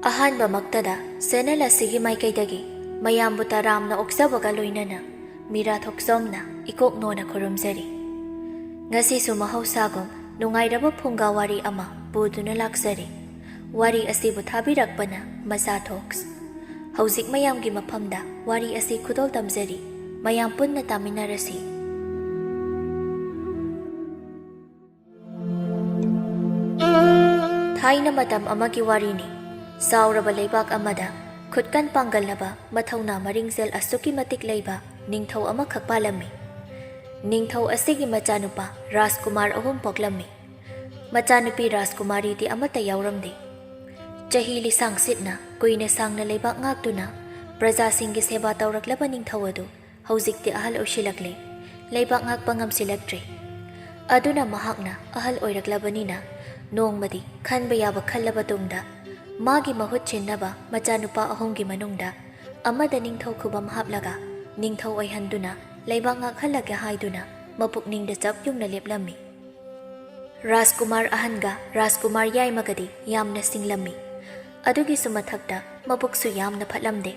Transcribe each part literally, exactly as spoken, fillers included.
ꯑꯍꯥꯟꯕꯃꯛꯇꯗ channel ꯑꯁꯤꯒꯤ ꯃꯥꯏꯀꯩꯗꯒꯤ ꯃꯌꯥꯝꯕꯨ ꯇꯔꯥꯝꯅ ꯑꯣꯛꯆꯕꯒ ꯂꯣꯏꯅꯅ ꯃꯤꯔꯥ ꯊꯣꯛꯆꯣꯝꯅ ꯏꯀꯣꯛ ꯅꯣꯟꯅ ꯈꯨꯔꯨꯝꯖꯔꯤ꯫ ꯉꯁꯤꯁꯨ ꯃꯍꯧꯁꯥꯒꯨꯝ ꯅꯨꯡꯉꯥꯏꯔꯕ ꯐꯨꯡꯒꯥ ꯋꯥꯔꯤ ꯑꯃ ꯄꯨꯗꯨꯅ ꯂꯥꯛꯆꯔꯤ꯫ ꯋꯥꯔꯤ ꯑꯁꯤꯕꯨ ꯊꯥꯕꯤꯔꯛꯄꯅ ꯃꯆꯥ ꯊꯣꯛꯁ꯫ ꯍꯧꯖꯤꯛ ꯃꯌꯥꯝꯒꯤ ꯃꯐꯝꯗ ꯋꯥꯔꯤ ꯑꯁꯤ ꯈꯨꯗꯣꯜ ꯇꯝꯖꯔꯤ꯫ ꯃꯌꯥꯝ ꯄꯨꯟꯅ ꯇꯥꯃꯤꯟꯅꯔꯁꯤ꯫ ꯊꯥꯏꯅ ꯃꯇꯝ ꯑꯃꯒꯤ ꯋꯥꯔꯤꯅꯤ꯫ ꯆꯥꯎꯔꯕ ꯂꯩꯕꯥꯛ ꯑꯃꯗ ꯈꯨꯠꯀꯟ ꯄꯥꯡꯒꯜꯂꯕ, ꯃꯊꯧꯅꯥ ꯃꯔꯤꯡꯖꯦꯜ ꯑꯁꯨꯛꯀꯤ ꯃꯇꯤꯛ ꯂꯩꯕ ꯅꯤꯡꯊꯧ ꯑꯃꯈꯛ ꯄꯥꯜꯂꯝꯃꯤ꯫ ꯅꯤꯡꯊꯧ ꯑꯁꯤꯒꯤ ꯃꯆꯥꯅꯨꯄꯥ ꯔꯥꯖꯀꯨꯃꯥꯔ ꯑꯍꯨꯝ ꯄꯣꯛꯂꯝꯃꯤ꯫ ꯃꯆꯥꯅꯨꯄꯤ ꯔꯥꯖꯀꯨꯃꯥꯔꯤꯗꯤ ꯑꯃꯠꯇ ꯌꯥꯎꯔꯝꯗꯦ꯫ ꯆꯍꯤ ꯂꯤꯁꯥꯡ ꯁꯤꯠꯅ ꯀꯨꯏꯅ ꯁꯥꯡꯅ ꯂꯩꯕꯥꯛ ꯉꯥꯛꯇꯨꯅ ꯄ꯭ꯔꯖꯥꯁꯤꯡꯒꯤ ꯁꯦꯕꯥ ꯇꯧꯔꯛꯂꯕ ꯅꯤꯡꯊꯧ ꯑꯗꯨ ꯍꯧꯖꯤꯛꯇꯤ ꯑꯍꯜ ꯑꯣꯏꯁꯤꯜꯂꯛꯂꯦ꯫ ꯂꯩꯕꯥꯛ ꯉꯥꯛꯄ ꯉꯝꯁꯤꯜꯂꯛꯇ꯭ꯔꯦ꯫ ꯑꯗꯨꯅ ꯃꯍꯥꯛꯅ ꯑꯍꯜ ꯑꯣꯏꯔꯛꯂꯕꯅꯤꯅ ꯅꯣꯡꯃꯗꯤ ꯈꯟꯕ ꯌꯥꯕ ꯈꯜꯂꯕ ꯇꯨꯡꯗ ꯃꯥꯒꯤ ꯃꯍꯨꯠ ꯁꯤꯟꯅꯕ ꯃꯆꯥꯅꯨꯄꯥ ꯑꯍꯨꯝꯒꯤ ꯃꯅꯨꯡꯗ ꯑꯃꯗ ꯅꯤꯡꯊꯧ ꯈꯨꯕꯝ ꯍꯥꯞꯂꯒ ꯅꯤꯡꯊꯧ ꯑꯣꯏꯍꯟꯗꯨꯅ ꯂꯩꯕꯥꯛ ꯉꯥꯛꯍꯜꯂꯒꯦ ꯍꯥꯏꯗꯨꯅ ꯃꯄꯨꯛꯅꯤꯡꯗ ꯆꯞ ꯌꯨꯡꯅ ꯂꯦꯞꯂꯝꯃꯤ꯫ ꯔꯥꯖꯀꯨꯃꯥꯔ ꯑꯍꯟꯒ ꯔꯥꯖꯀꯨꯃꯥꯔ ꯌꯥꯏꯃꯒꯗꯤ ꯌꯥꯝꯅ ꯁꯤꯡꯂꯝꯃꯤ꯫ ꯑꯗꯨꯒꯤꯁꯨ ꯃꯊꯛꯇ ꯃꯕꯨꯛꯁꯨ ꯌꯥꯝꯅ ꯐꯠꯂꯝꯗꯦ꯫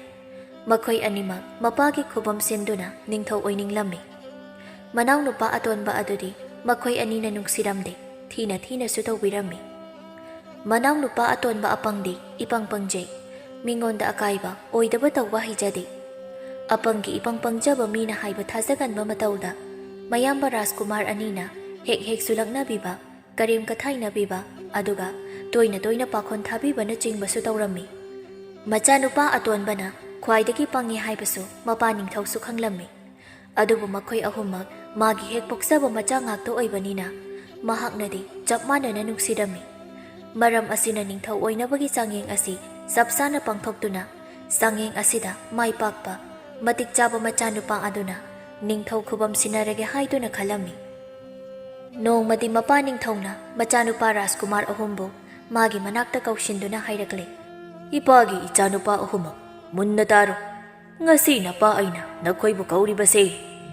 ꯃꯈꯣꯏ ꯑꯅꯤꯃꯛ ꯃꯄꯥꯒꯤ ꯈꯨꯕꯝ ꯁꯤꯟꯗꯨꯅ ꯅꯤꯡꯊꯧ ꯑꯣꯏꯅꯤꯡꯂꯝꯃꯤ꯫ ꯃꯅꯥꯎꯅꯨꯄꯥ ꯑꯇꯣꯟꯕ ꯑꯗꯨꯗꯤ ꯃꯈꯣꯏ ꯑꯅꯤꯅ ꯅꯨꯡꯁꯤꯔꯝꯗꯦ, ꯊꯤꯅ ꯊꯤꯅꯁꯨ ꯇꯧꯕꯤꯔꯝꯃꯤ꯫ ꯃꯅꯥꯎꯅꯨꯄꯥ ꯑꯇꯣꯟꯕ ꯑꯄꯪꯗꯤ ꯏꯄꯪ ꯄꯪꯖꯩ, ꯃꯤꯉꯣꯟꯗ ꯑꯀꯥꯏꯕ ꯑꯣꯏꯗꯕ ꯇꯧꯕ ꯍꯩꯖꯗꯦ꯫ ꯑꯄꯪꯒꯤ ꯏꯄꯪ ꯄꯪꯖꯕ ꯃꯤꯅ ꯍꯥꯏꯕ ꯊꯥꯖꯒꯟꯕ ꯃꯇꯧꯗ ꯃꯌꯥꯝꯕ ꯔꯥꯖꯀꯨꯃꯥꯔ ꯑꯅꯤꯅ ꯍꯦꯛ ꯍꯦꯛꯁꯨ ꯂꯛꯅꯕꯤꯕ, ꯀꯔꯦꯝ ꯀꯊꯥꯏꯅꯕꯤꯕ, ꯑꯗꯨꯒ ꯇꯣꯏꯅ ꯇꯣꯏꯅ ꯄꯥꯈꯣꯟ ꯊꯥꯕꯤꯕꯅꯆꯤꯡꯕꯁꯨ ꯇꯧꯔꯝꯃꯤ꯫ ꯃꯆꯥꯅꯨꯄꯥ ꯑꯇꯣꯟꯕꯅ ꯈ꯭ꯋꯥꯏꯗꯒꯤ ꯄꯪꯉꯤ ꯍꯥꯏꯕꯁꯨ ꯃꯄꯥ ꯅꯤꯡꯊꯧꯁꯨ ꯈꯪꯂꯝꯃꯤ꯫ ꯑꯗꯨꯕꯨ ꯃꯈꯣꯏ ꯑꯍꯨꯝꯃꯛ ꯃꯥꯒꯤ ꯍꯦꯛ ꯄꯣꯛꯆꯕ ꯃꯆꯥ ꯉꯥꯛꯇ ꯑꯣꯏꯕꯅꯤꯅ ꯃꯍꯥꯛꯅꯗꯤ ꯆꯞ ꯃꯥꯟꯅꯅ ꯅꯨꯡꯁꯤꯔꯝꯃꯤ꯫ ꯃꯔꯝ ꯑꯁꯤꯅ ꯅꯤꯡꯊꯧ ꯑꯣꯏꯅꯕꯒꯤ ꯆꯥꯡꯌꯦꯡ ꯑꯁꯤ ꯆꯞ ꯆꯥꯅ ꯄꯥꯡꯊꯣꯛꯇꯨꯅ ꯆꯥꯡꯌꯦꯡ ꯑꯁꯤꯗ ꯃꯥꯏ ꯄꯥꯛꯄ ꯃꯇꯤꯛ ꯆꯥꯕ ꯃꯆꯥꯅꯨꯄꯥ ꯑꯗꯨꯅ ꯅꯤꯡꯊꯧ ꯈꯨꯕꯝ ꯁꯤꯟꯅꯔꯒꯦ ꯍꯥꯏꯗꯨꯅ ꯈꯜꯂꯝꯃꯤ꯫ ꯅꯣꯡꯃꯗꯤ ꯃꯄꯥ ꯅꯤꯡꯊꯧꯅ ꯃꯆꯥꯅꯨꯄꯥ ꯔꯥꯖꯀꯨꯃꯥꯔ ꯑꯍꯨꯝꯕꯨ ꯃꯥꯒꯤ ꯃꯅꯥꯛꯇ ꯀꯧꯁꯤꯟꯗꯨꯅ ꯍꯥꯏꯔꯛꯂꯦ꯫ "ꯏꯄꯥꯒꯤ ꯏꯆꯥꯅꯨꯄꯥ ꯑꯍꯨꯝꯃꯛ, ꯃꯨꯟꯅ ꯇꯥꯔꯣ꯫ ꯉꯁꯤ ꯅꯄꯥ ꯑꯩꯅ ꯅꯈꯣꯏꯕꯨ ꯀꯧꯔꯤꯕꯁꯦ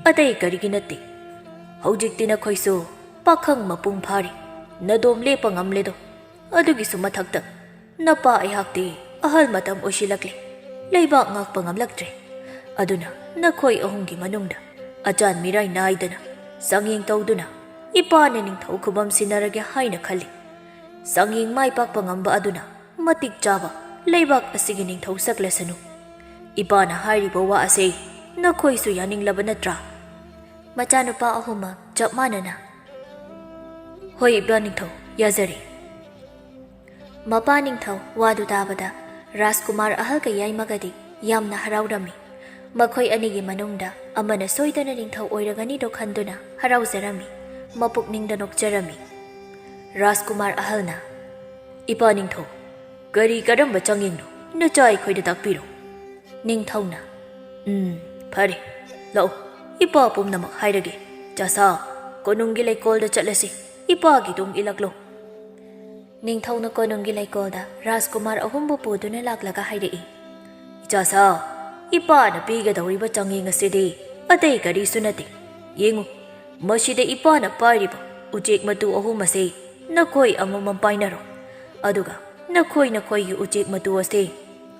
ꯑꯇꯩ ꯀꯔꯤꯒꯤ ꯅꯠꯇꯦ꯫ ꯍꯧꯖꯤꯛꯇꯤ ꯅꯈꯣꯏꯁꯨ ꯄꯥꯈꯪ ꯃꯄꯨꯡ ꯐꯥꯔꯦ, ꯅꯗꯣꯝ ꯂꯦꯞꯄ ꯉꯝꯂꯦꯗꯣ꯫ ꯑꯗꯨꯒꯤꯁꯨ ꯃꯊꯛꯇ ꯅꯄꯥ ꯑꯩꯍꯥꯛꯇꯤ ꯑꯍꯜ ꯃꯇꯝ ꯑꯣꯏꯁꯤꯜꯂꯛꯂꯦ꯫ ꯂꯩꯕꯥꯛ ꯉꯥꯛꯄ ꯉꯝꯂꯛꯇ꯭ꯔꯦ꯫ ꯑꯗꯨꯅ ꯅꯈꯣꯏ ꯑꯍꯨꯝꯒꯤ ꯃꯅꯨꯡꯗ ꯑꯆꯥꯟ ꯃꯤꯔꯥꯏ ꯅꯥꯏꯗꯅ ꯆꯥꯡꯌꯦꯡ ꯇꯧꯗꯨꯅ ꯏꯄꯥꯅ ꯅꯤꯡꯊꯧ ꯈꯨꯕꯝ ꯁꯤꯟꯅꯔꯒꯦ ꯍꯥꯏꯅ ꯈꯜꯂꯤ꯫ ꯆꯥꯡꯌꯦꯡ ꯃꯥꯏ ꯄꯥꯛꯄ ꯉꯝꯕ ꯑꯗꯨꯅ ꯃꯇꯤꯛ ꯆꯥꯕ ꯂꯩꯕꯥꯛ ꯑꯁꯤꯒꯤ ꯅꯤꯡꯊꯧ ꯁꯛꯂꯁꯅꯨ꯫ ꯏꯄꯥꯅ ꯍꯥꯏꯔꯤꯕ ꯋꯥ ꯑꯁꯤ ꯅꯈꯣꯏꯁꯨ ꯌꯥꯅꯤꯡꯂꯕ ꯅꯠꯇ꯭ꯔꯥ? ꯃꯆꯥꯅꯨꯄꯥ ꯑꯍꯨꯝꯃꯛ ꯆꯞ ꯃꯥꯟꯅꯅ, "ꯍꯣꯏ ꯏꯄꯥ ꯅꯤꯡꯊꯧ, ꯌꯥꯖꯔꯦ"꯫ ꯃꯄꯥ ꯅꯤꯡꯊꯧ ꯋꯥꯗꯨ ꯇꯥꯕꯗ ꯔꯥꯖꯀꯨꯃꯥꯔ ꯑꯍꯜꯒ ꯌꯥꯏꯃꯒꯗꯤ ꯌꯥꯝꯅ ꯍꯔꯥꯎꯔꯝꯃꯤ꯫ ꯃꯈꯣꯏ ꯑꯅꯤꯒꯤ ꯃꯅꯨꯡꯗ ꯑꯃꯅ ꯁꯣꯏꯗꯅ ꯅꯤꯡꯊꯧ ꯑꯣꯏꯔꯒꯅꯤꯗꯣ ꯈꯟꯗꯨꯅ ꯍꯔꯥꯎꯖꯔꯝꯃꯤ, ꯃꯄꯨꯛꯅꯤꯡꯗ ꯅꯣꯛꯆꯔꯝꯃꯤ꯫ ꯔꯥꯖꯀꯨꯃꯥꯔ ꯑꯍꯜꯅ, "ꯏꯄꯥ ꯅꯤꯡꯊꯧ, ꯀꯔꯤ ꯀꯔꯝꯕ ꯆꯥꯡꯌꯦꯡꯅꯣ? ꯅꯆꯥ ꯑꯩꯈꯣꯏꯗ ꯇꯥꯛꯄꯤꯔꯣ"꯫ ꯅꯤꯡꯊꯧꯅ, "ꯎꯝ, ꯐꯔꯦ, ꯂꯥꯛꯎ, ꯏꯄꯥ ꯄꯨꯝꯅꯃꯛ ꯍꯥꯏꯔꯒꯦ꯫ ꯆꯥꯁꯥ, ꯀꯣꯅꯨꯡꯒꯤ ꯂꯩꯀꯣꯜꯗ ꯆꯠꯂꯁꯤ, ꯏꯄꯥꯒꯤ ꯇꯨꯡ ꯏꯜꯂꯛꯂꯣ"꯫ ꯅꯤꯡꯊꯧꯅ ꯀꯣꯅꯨꯡꯒꯤ ꯂꯩꯀꯣꯜꯗ ꯔꯥꯖꯀꯨꯃꯥꯔ ꯑꯍꯨꯝꯕꯨ ꯄꯨꯗꯨꯅ ꯂꯥꯛꯂꯒ ꯍꯥꯏꯔꯛꯏ, "ꯏꯆꯥꯁꯥ, ꯏꯄꯥꯅ ꯄꯤꯒꯗꯧꯔꯤꯕ ꯆꯥꯡꯌꯦꯡ ꯑꯁꯤꯗꯤ ꯑꯇꯩ ꯀꯔꯤꯁꯨ ꯅꯠꯇꯦ꯫ ꯌꯦꯡꯉꯨ, ꯃꯁꯤꯗ ꯏꯄꯥꯅ ꯄꯥꯏꯔꯤꯕ ꯎꯆꯦꯛ ꯃꯇꯨ ꯑꯍꯨꯝ ꯑꯁꯤ ꯅꯈꯣꯏ ꯑꯃꯃꯝ ꯄꯥꯏꯅꯔꯣ꯫ ꯑꯗꯨꯒ ꯅꯈꯣꯏ ꯅꯈꯣꯏꯒꯤ ꯎꯆꯦꯛ ꯃꯇꯨ ꯑꯁꯤ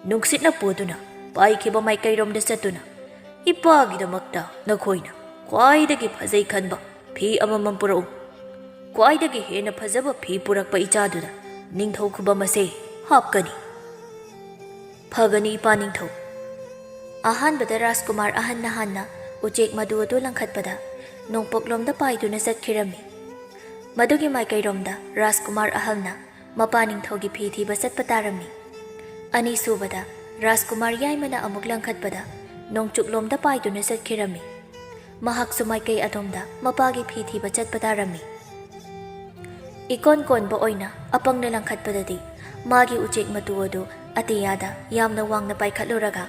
ꯅꯨꯡꯁꯤꯠꯅ ꯄꯨꯗꯨꯅ ꯄꯥꯏꯈꯤꯕ ꯃꯥꯏꯀꯩꯔꯣꯝꯗ ꯆꯠꯇꯨꯅ ꯏꯄꯥꯒꯤꯗꯃꯛꯇ ꯅꯈꯣꯏꯅ ꯈ꯭ꯋꯥꯏꯗꯒꯤ ꯐꯖꯩ ꯈꯟꯕ ꯐꯤ ꯑꯃꯃꯝ ꯄꯨꯔꯛꯎ꯫ ꯈ꯭ꯋꯥꯏꯗꯒꯤ ꯍꯦꯟꯅ ꯐꯖꯕ ꯐꯤ ꯄꯨꯔꯛꯄ ꯏꯆꯥꯗꯨꯗ ꯅꯤꯡꯊꯧ ꯈꯨꯕꯝ ꯑꯁꯦ ꯍꯥꯞꯀꯅꯤ"꯫ "ꯐꯒꯅꯤ ꯏꯄꯥ ꯅꯤꯡꯊꯧ"꯫ ꯑꯍꯥꯟꯕꯗ ꯔꯥꯖꯀꯨꯃꯥꯔ ꯑꯍꯟꯅ ꯍꯥꯟꯅ ꯎꯆꯦꯛ ꯃꯇꯨ ꯑꯗꯨ ꯂꯪꯈꯠꯄꯗ ꯅꯣꯡꯄꯣꯛꯂꯣꯝꯗ ꯄꯥꯏꯗꯨꯅ ꯆꯠꯈꯤꯔꯝꯃꯤ꯫ ꯃꯗꯨꯒꯤ ꯃꯥꯏꯀꯩꯔꯣꯝꯗ ꯔꯥꯖꯀꯨꯃꯥꯔ ꯑꯍꯜꯅ ꯃꯄꯥ ꯅꯤꯡꯊꯧꯒꯤ ꯐꯤ ꯊꯤꯕ ꯆꯠꯄ ꯇꯥꯔꯝꯃꯤ꯫ ꯑꯅꯤꯁꯨꯕꯗ ꯔꯥꯖꯀꯨꯃꯥꯔ ꯌꯥꯏꯃꯅ ꯑꯃꯨꯛ ꯂꯪꯈꯠꯄꯗ ꯅꯣꯡꯆꯨꯞꯂꯣꯝꯗ ꯄꯥꯏꯗꯨꯅ ꯆꯠꯈꯤꯔꯝꯃꯤ꯫ ꯃꯍꯥꯛꯁꯨ ꯃꯥꯏꯀꯩ ꯑꯗꯣꯝꯗ ꯃꯄꯥꯒꯤ ꯐꯤ ꯊꯤꯕ ꯆꯠꯄ ꯇꯥꯔꯝꯃꯤ꯫ ꯏꯀꯣꯟ ꯀꯣꯟꯕ ꯑꯣꯏꯅ ꯑꯄꯪꯅ ꯂꯪꯈꯠꯄꯗꯗꯤ ꯃꯥꯒꯤ ꯎꯆꯦꯛ ꯃꯇꯨ ꯑꯗꯨ ꯑꯇꯤꯌꯥꯗ ꯌꯥꯝꯅ ꯋꯥꯡꯅ ꯄꯥꯏꯈꯠꯂꯨꯔꯒ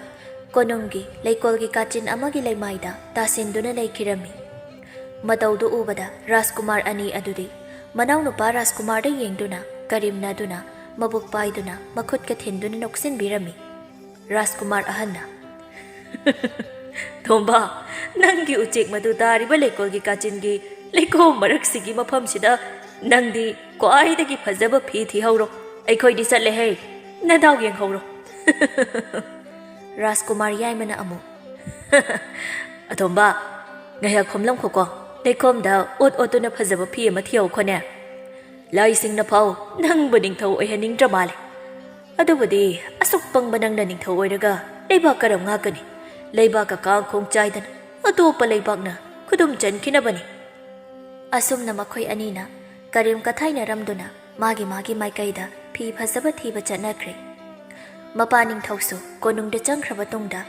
ꯀꯣꯅꯨꯡꯒꯤ ꯂꯩꯀꯣꯜꯒꯤ ꯀꯥꯆꯤꯟ ꯑꯃꯒꯤ ꯂꯩꯃꯥꯏꯗ ꯇꯥꯁꯤꯟꯗꯨꯅ ꯂꯩꯈꯤꯔꯝꯃꯤ꯫ ꯃꯇꯧꯗꯨ ꯎꯕꯗ ꯔꯥꯖꯀꯨꯃꯥꯔ ꯑꯅꯤ ꯑꯗꯨꯗꯤ ꯃꯅꯥꯎꯅꯨꯄꯥ ꯔꯥꯖꯀꯨꯃꯥꯔꯗ ꯌꯦꯡꯗꯨꯅ ꯀꯔꯦꯝꯅꯗꯨꯅ ꯃꯕꯨꯛ ꯄꯥꯏꯗꯨꯅ ꯃꯈꯨꯠꯀ ꯊꯤꯟꯗꯨꯅ ꯅꯣꯛꯁꯤꯟꯕꯤꯔꯝꯃꯤ꯫ ꯔꯥꯖꯀꯨꯃꯥꯔ ꯑꯍꯟꯅ, "ꯇꯣꯝꯕ, ꯅꯪꯒꯤ ꯎꯆꯦꯛ ꯃꯇꯨ ꯇꯥꯔꯤꯕ ꯂꯩꯀꯣꯜꯒꯤ ꯀꯥꯆꯤꯟꯒꯤ ꯂꯩꯈꯣꯝ ꯃꯔꯛꯁꯤꯒꯤ ꯃꯐꯝꯁꯤꯗ ꯅꯪꯗꯤ ꯈ꯭ꯋꯥꯏꯗꯒꯤ ꯐꯖꯕ ꯐꯤ ꯊꯤꯍꯧꯔꯣ꯫ ꯑꯩꯈꯣꯏꯗꯤ ꯆꯠꯂꯦꯍꯦ"꯫ ꯅꯗꯥꯎ ꯌꯦꯡꯍꯧꯔꯣ꯫ ꯔꯥꯖꯀꯨꯃꯥꯔ ꯌꯥꯏꯃꯅ ꯑꯃꯨꯛ, "ꯑꯇꯣꯝꯕ, ꯉꯥꯏꯍꯥꯛ ꯈꯣꯝꯂꯝꯈꯣꯀꯣ꯫ ꯂꯩꯈꯣꯝꯗ ꯑꯣꯠ ꯑꯣꯠꯇꯨꯅ ꯐꯖꯕ ꯐꯤ ꯑꯃ ꯊꯤꯍꯧꯈꯣꯅꯦ꯫ ꯂꯥꯏꯁꯤꯡꯅ ꯐꯥꯎ ꯅꯪꯕꯨ ꯅꯤꯡꯊꯧ ꯑꯣꯏꯍꯟꯅꯤꯡꯗ꯭ꯔ ꯃꯥꯜꯂꯦ꯫ ꯑꯗꯨꯕꯨꯗꯤ ꯑꯁꯨꯛ ꯄꯪꯕ ꯅꯪꯅ ꯅꯤꯡꯊꯧ ꯑꯣꯏꯔꯒ ꯂꯩꯕꯥꯛ ꯀꯔꯝ ꯉꯥꯛꯀꯅꯤ? ꯂꯩꯕꯥꯛꯀ ꯀꯥꯡ ꯈꯣꯡ ꯆꯥꯏꯗꯅ ꯑꯇꯣꯞꯄ ꯂꯩꯕꯥꯛꯅ ꯈꯨꯗꯨꯝ ꯆꯟꯈꯤꯅꯕꯅꯤ꯫" ꯑꯁꯨꯝꯅ ꯃꯈꯣꯏ ꯑꯅꯤꯅ ꯀꯔꯦꯝ ꯀꯊꯥꯏꯅꯔꯝꯗꯨꯅ ꯃꯥꯒꯤ ꯃꯥꯒꯤ ꯃꯥꯏꯀꯩꯗ ꯐꯤ ꯐꯖꯕ ꯊꯤꯕ ꯆꯠꯅꯈ꯭ꯔꯦ꯫ ꯃꯄꯥ ꯅꯤꯡꯊꯧꯁꯨ ꯀꯣꯅꯨꯡꯗ ꯆꯪꯈ꯭ꯔꯕ ꯇꯨꯡꯗ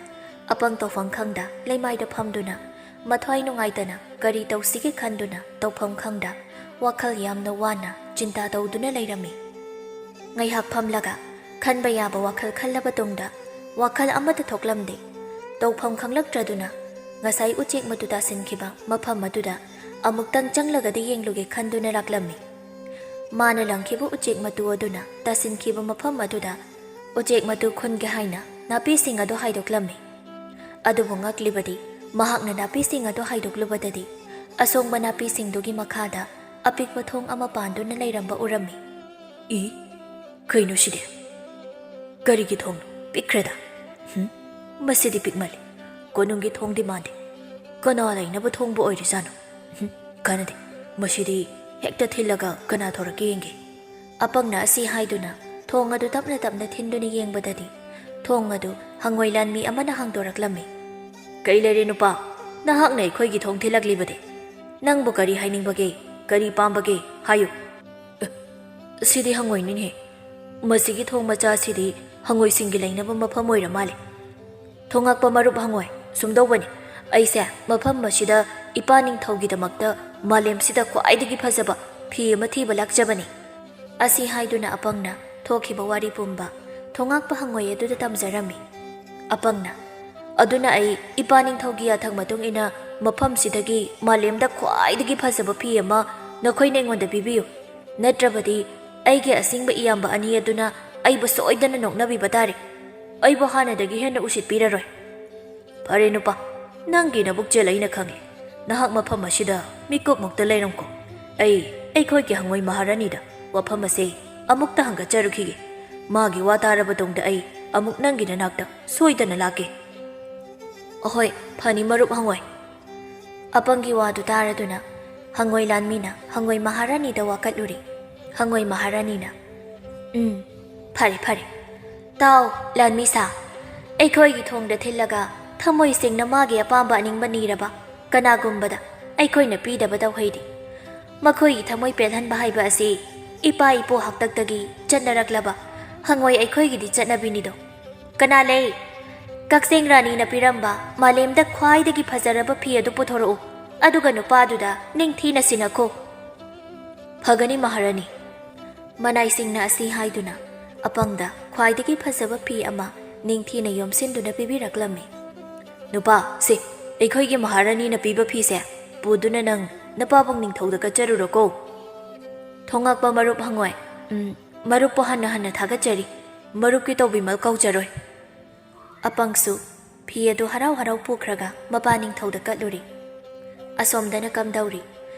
ꯑꯄꯪ ꯇꯧꯐꯝ ꯈꯪꯗ ꯂꯩꯃꯥꯏꯗ ꯐꯝꯗꯨꯅ ꯃꯊ꯭ꯋꯥꯏ ꯅꯨꯡꯉꯥꯏꯇꯅ ꯀꯔꯤ ꯇꯧꯁꯤꯒꯦ ꯈꯟꯗꯨꯅ ꯇꯧꯐꯝ ꯈꯪꯗ ꯋꯥꯈꯜ ꯌꯥꯝꯅ ꯋꯥꯅ ꯆꯤꯟꯇꯥ ꯇꯧꯗꯨꯅ ꯂꯩꯔꯝꯃꯤ꯫ ꯉꯥꯏꯍꯥꯛ ꯐꯝꯂꯒ ꯈꯟꯕ ꯌꯥꯕ ꯋꯥꯈꯜ ꯈꯜꯂꯕ ꯇꯨꯡꯗ ꯋꯥꯈꯜ ꯑꯃꯠꯇ ꯊꯣꯛꯂꯝꯗꯦ꯫ ꯇꯧꯐꯝ ꯈꯪꯂꯛꯇ꯭ꯔꯗꯨꯅ ꯉꯁꯥꯏ ꯎꯆꯦꯛ ꯃꯇꯨ ꯇꯥꯁꯤꯟꯈꯤꯕ ꯃꯐꯝ ꯑꯗꯨꯗ ꯑꯃꯨꯛꯇꯪ ꯆꯪꯂꯒꯗꯤ ꯌꯦꯡꯂꯨꯒꯦ ꯈꯟꯗꯨꯅ ꯂꯥꯛꯂꯝꯃꯤ꯫ ꯃꯥꯅ ꯂꯪꯈꯤꯕ ꯎꯆꯦꯛ ꯃꯇꯨ ꯑꯗꯨꯅ ꯇꯥꯁꯤꯟꯈꯤꯕ ꯃꯐꯝ ꯑꯗꯨꯗ ꯎꯆꯦꯛ ꯃꯇꯨ ꯈꯨꯟꯒꯦ ꯍꯥꯏꯅ ꯅꯥꯄꯤꯁꯤꯡ ꯑꯗꯨ ꯍꯥꯏꯗꯣꯛꯂꯝꯃꯤ꯫ ꯑꯗꯨꯕꯨ ꯉꯛꯂꯤꯕꯗꯤ ꯃꯍꯥꯛꯅ ꯅꯥꯄꯤꯁꯤꯡ ꯑꯗꯨ ꯍꯥꯏꯗꯣꯛꯂꯨꯕꯗꯗꯤ ꯑꯁꯣꯡꯕ ꯅꯥꯄꯤꯁꯤꯡꯗꯨꯒꯤ ꯃꯈꯥꯗ ꯑꯄꯤꯛꯄ ꯊꯣꯡ ꯑꯃ ꯄꯥꯟꯗꯨꯅ ꯂꯩꯔꯝꯕ ꯎꯔꯝꯃꯤ꯫ "ꯏ, ꯀꯩꯅꯣ ꯁꯤꯗꯤ? ꯀꯔꯤꯒꯤ ꯊꯣꯡꯅꯣ? ꯄꯤꯛꯈ꯭ꯔꯦꯗ꯫ ꯍꯨꯝ, ꯃꯁꯤꯗꯤ ꯄꯤꯛꯃꯜꯂꯤ꯫ ꯀꯣꯅꯨꯡꯒꯤ ꯊꯣꯡꯗꯤ ꯃꯥꯟꯗꯦ꯫ ꯀꯅꯥ ꯂꯩꯅꯕ ꯊꯣꯡꯕꯨ ꯑꯣꯏꯔꯤꯖꯥꯠꯅꯣ? ꯍꯨꯝ, ꯀꯥꯟꯅꯗꯦ꯫ ꯃꯁꯤꯗꯤ ꯍꯦꯛꯇ ꯊꯤꯜꯂꯒ ꯀꯅꯥ ꯊꯣꯔꯛꯀꯦ ꯌꯦꯡꯒꯦ꯫" ꯑꯄꯪꯅ ꯑꯁꯤ ꯍꯥꯏꯗꯨꯅ ꯊꯣꯡ ꯑꯗꯨ ꯇꯞꯅ ꯇꯞꯅ ꯊꯤꯟꯗꯨꯅ ꯌꯦꯡꯕꯗꯗꯤ ꯊꯣꯡ ꯑꯗꯨ ꯍꯪꯉꯣꯏ ꯂꯥꯟꯃꯤ ꯑꯃꯅ ꯍꯥꯡꯗꯣꯔꯛꯂꯝꯃꯤ꯫ "ꯀꯩ ꯂꯩꯔꯦ ꯅꯨꯄꯥ? ꯅꯍꯥꯛꯅ ꯑꯩꯈꯣꯏꯒꯤ ꯊꯣꯡ ꯊꯤꯜꯂꯛꯂꯤꯕꯗꯤ? ꯅꯪꯕꯨ ꯀꯔꯤ ꯍꯥꯏꯅꯤꯡꯕꯒꯦ? ꯀꯔꯤ ꯄꯥꯝꯕꯒꯦ? ꯍꯥꯏꯌꯨ꯫" "ꯑꯦ, ꯁꯤꯗꯤ ꯍꯪꯉꯣꯏꯅꯤꯅꯦ꯫ ꯃꯁꯤꯒꯤ ꯊꯣꯡ ꯃꯆꯥꯁꯤꯗꯤ ꯍꯪꯉꯣꯏꯁꯤꯡꯒꯤ ꯂꯩꯅꯕ ꯃꯐꯝ ꯑꯣꯏꯔ ꯃꯥꯜꯂꯦ꯫ ꯊꯣꯉꯥꯛꯄ ꯃꯔꯨꯞ ꯍꯪꯉꯣꯏ, ꯁꯨꯝꯗꯧꯕꯅꯤ꯫ ꯑꯩꯁꯦ ꯃꯐꯝ ꯑꯁꯤꯗ ꯏꯄꯥ ꯅꯤꯡꯊꯧꯒꯤꯗꯃꯛꯇ ꯃꯥꯂꯦꯝꯁꯤꯗ ꯈ꯭ꯋꯥꯏꯗꯒꯤ ꯐꯖꯕ ꯐꯤ ꯑꯃ ꯊꯤꯕ ꯂꯥꯛꯆꯕꯅꯤ꯫" ꯑꯁꯤ ꯍꯥꯏꯗꯨꯅ ꯑꯄꯪꯅ ꯊꯣꯛꯈꯤꯕ ꯋꯥꯔꯤ ꯄꯨꯝꯕ ꯊꯣꯉꯥꯛꯄ ꯍꯪꯉꯣꯏ ꯑꯗꯨꯗ ꯇꯝꯖꯔꯝꯃꯤ꯫ ꯑꯄꯪꯅ, "ꯑꯗꯨꯅ ꯑꯩ ꯏꯄꯥ ꯅꯤꯡꯊꯧꯒꯤ ꯌꯥꯊꯪ ꯃꯇꯨꯡ ꯏꯟꯅ ꯃꯐꯝꯁꯤꯗꯒꯤ ꯃꯥꯂꯦꯝꯗ ꯈ꯭ꯋꯥꯏꯗꯒꯤ ꯐꯖꯕ ꯐꯤ ꯑꯃ ꯅꯈꯣꯏꯅ ꯑꯩꯉꯣꯟꯗ ꯄꯤꯕꯤꯌꯨ꯫ ꯅꯠꯇ꯭ꯔꯕꯗꯤ ꯑꯩꯒꯤ ꯑꯁꯤꯡꯕ ꯏꯌꯥꯝꯕ ꯑꯅꯤ ꯑꯗꯨꯅ ꯑꯩꯕꯨ ꯁꯣꯏꯗꯅ ꯅꯣꯛꯅꯕꯤꯕ ꯇꯥꯔꯦ꯫ ꯑꯩꯕꯨ ꯍꯥꯟꯅꯗꯒꯤ ꯍꯦꯟꯅ ꯎꯁꯤꯠꯄꯤꯔꯔꯣꯏ꯫" "ꯐꯔꯦ ꯅꯨꯄꯥ, ꯅꯪꯒꯤ ꯅꯕꯨꯛꯆꯦꯜ ꯑꯩꯅ ꯈꯪꯂꯦ꯫ ꯅꯍꯥꯛ ꯃꯐꯝ ꯑꯁꯤꯗ ꯃꯤꯀꯨꯞꯃꯨꯛꯇ ꯂꯩꯔꯝꯀꯣ꯫ ꯑꯩ ꯑꯩꯈꯣꯏꯒꯤ ꯍꯪꯉꯣꯏ ꯃꯍꯥꯔꯥꯅꯤꯗ ꯋꯥꯐꯝ ꯑꯁꯦ ꯑꯃꯨꯛꯇ ꯍꯪꯒꯠꯆꯔꯨꯈꯤꯒꯦ꯫ ꯃꯥꯒꯤ ꯋꯥ ꯇꯥꯔꯕ ꯇꯨꯡꯗ ꯑꯩ ꯑꯃꯨꯛ ꯅꯪꯒꯤ ꯅꯅꯥꯛꯇ ꯁꯣꯏꯗꯅ ꯂꯥꯛꯀꯦ꯫ ꯑꯍꯣꯏ, ꯐꯅꯤ ꯃꯔꯨꯞ ꯍꯪꯉꯣꯏ꯫ ꯑꯄꯪꯒꯤ ꯋꯥꯗꯨ ꯇꯥꯔꯗꯨꯅ ꯍꯪꯉꯣꯏ ꯂꯥꯟꯃꯤꯅ ꯍꯪꯉꯣꯏ ꯃꯍꯥꯔꯥꯅꯤꯗ ꯋꯥꯀꯠꯂꯨꯔꯦ꯫ ꯍꯪꯉꯣꯏ ꯃꯍꯥꯔꯥꯅꯤꯅ, "ꯎꯝ, ꯐꯔꯦ, ꯐꯔꯦ꯫ ꯇꯥꯎ, ꯂꯥꯟꯃꯤ ꯁꯥ, ꯑꯩꯈꯣꯏꯒꯤ ꯊꯣꯡꯗ ꯊꯤꯜꯂꯒ ꯊꯃꯣꯏ ꯁꯦꯡꯅ ꯃꯥꯒꯤ ꯑꯄꯥꯝꯕ ꯑꯅꯤꯡꯕ ꯅꯤꯔꯕ ꯀꯅꯥꯒꯨꯝꯕꯗ ꯑꯩꯈꯣꯏꯅ ꯄꯤꯗꯕ ꯇꯧꯍꯩꯗꯦ꯫ ꯃꯈꯣꯏꯒꯤ ꯊꯃꯣꯏ ꯄꯦꯜꯍꯟꯕ ꯍꯥꯏꯕ ꯑꯁꯤ ꯏꯄꯥ ꯏꯄꯨ ꯍꯥꯛꯇꯛꯇꯒꯤ ꯆꯠꯅꯔꯛꯂꯕ ꯍꯪꯉꯣꯏ ꯑꯩꯈꯣꯏꯒꯤꯗꯤ ꯆꯠꯅꯕꯤꯅꯤꯗꯣ꯫ ꯀꯅꯥ ꯂꯩ? ꯀꯛꯆꯦꯡ ꯔꯥꯅꯤꯅ ꯄꯤꯔꯝꯕ ꯃꯥꯂꯦꯝꯗ ꯈ꯭ꯋꯥꯏꯗꯒꯤ ꯐꯖꯔꯕ ꯐꯤ ꯑꯗꯨ ꯄꯨꯊꯣꯔꯛꯎ, ꯑꯗꯨꯒ ꯅꯨꯄꯥꯗꯨꯗ ꯅꯤꯡꯊꯤꯅ ꯁꯤꯟꯅꯈꯣ꯫" "ꯐꯒꯅꯤ ꯃꯍꯥꯔꯥꯅꯤ꯫" ꯃꯅꯥꯏꯁꯤꯡꯅ ꯑꯁꯤ ꯍꯥꯏꯗꯨꯅ ꯑꯄꯪꯗ ꯈ꯭ꯋꯥꯏꯗꯒꯤ ꯐꯖꯕ ꯐꯤ ꯑꯃ ꯅꯤꯡꯊꯤꯅ ꯌꯣꯝꯁꯤꯟꯗꯨꯅ ꯄꯤꯕꯤꯔꯛꯂꯝꯃꯤ꯫ "ꯅꯨꯄꯥ, ꯁꯦ, ꯑꯩꯈꯣꯏꯒꯤ ꯃꯍꯥꯔꯥꯅꯤꯅ ꯄꯤꯕ ꯐꯤꯁꯦ ꯄꯨꯗꯨꯅ ꯅꯪ ꯅꯄꯥꯕꯨꯡ ꯅꯤꯡꯊꯧꯗ ꯀꯠꯆꯔꯨꯔꯣꯀꯣ꯫" "ꯊꯣꯉꯛꯄ ꯃꯔꯨꯞ ꯍꯪꯉꯣꯏ, ꯎꯝ, ꯃꯔꯨꯞꯄꯨ ꯍꯟꯅ ꯍꯟꯅ ꯊꯥꯒꯠꯆꯔꯤ꯫ ꯃꯔꯨꯞꯀꯤ ꯇꯧꯕꯤꯃꯜ ꯀꯧꯖꯔꯣꯏ꯫" ꯑꯄꯪꯁꯨ ꯐꯤ ꯑꯗꯨ ꯍꯔꯥꯎ ꯍꯔꯥꯎ ꯄꯨꯈ꯭ꯔꯒ ꯃꯄꯥ ꯅꯤꯡꯊꯧꯗ ꯀꯠꯂꯨꯔꯦ꯫ ꯑꯁꯣꯝꯗꯅ ꯀꯝꯗꯧꯔꯤ?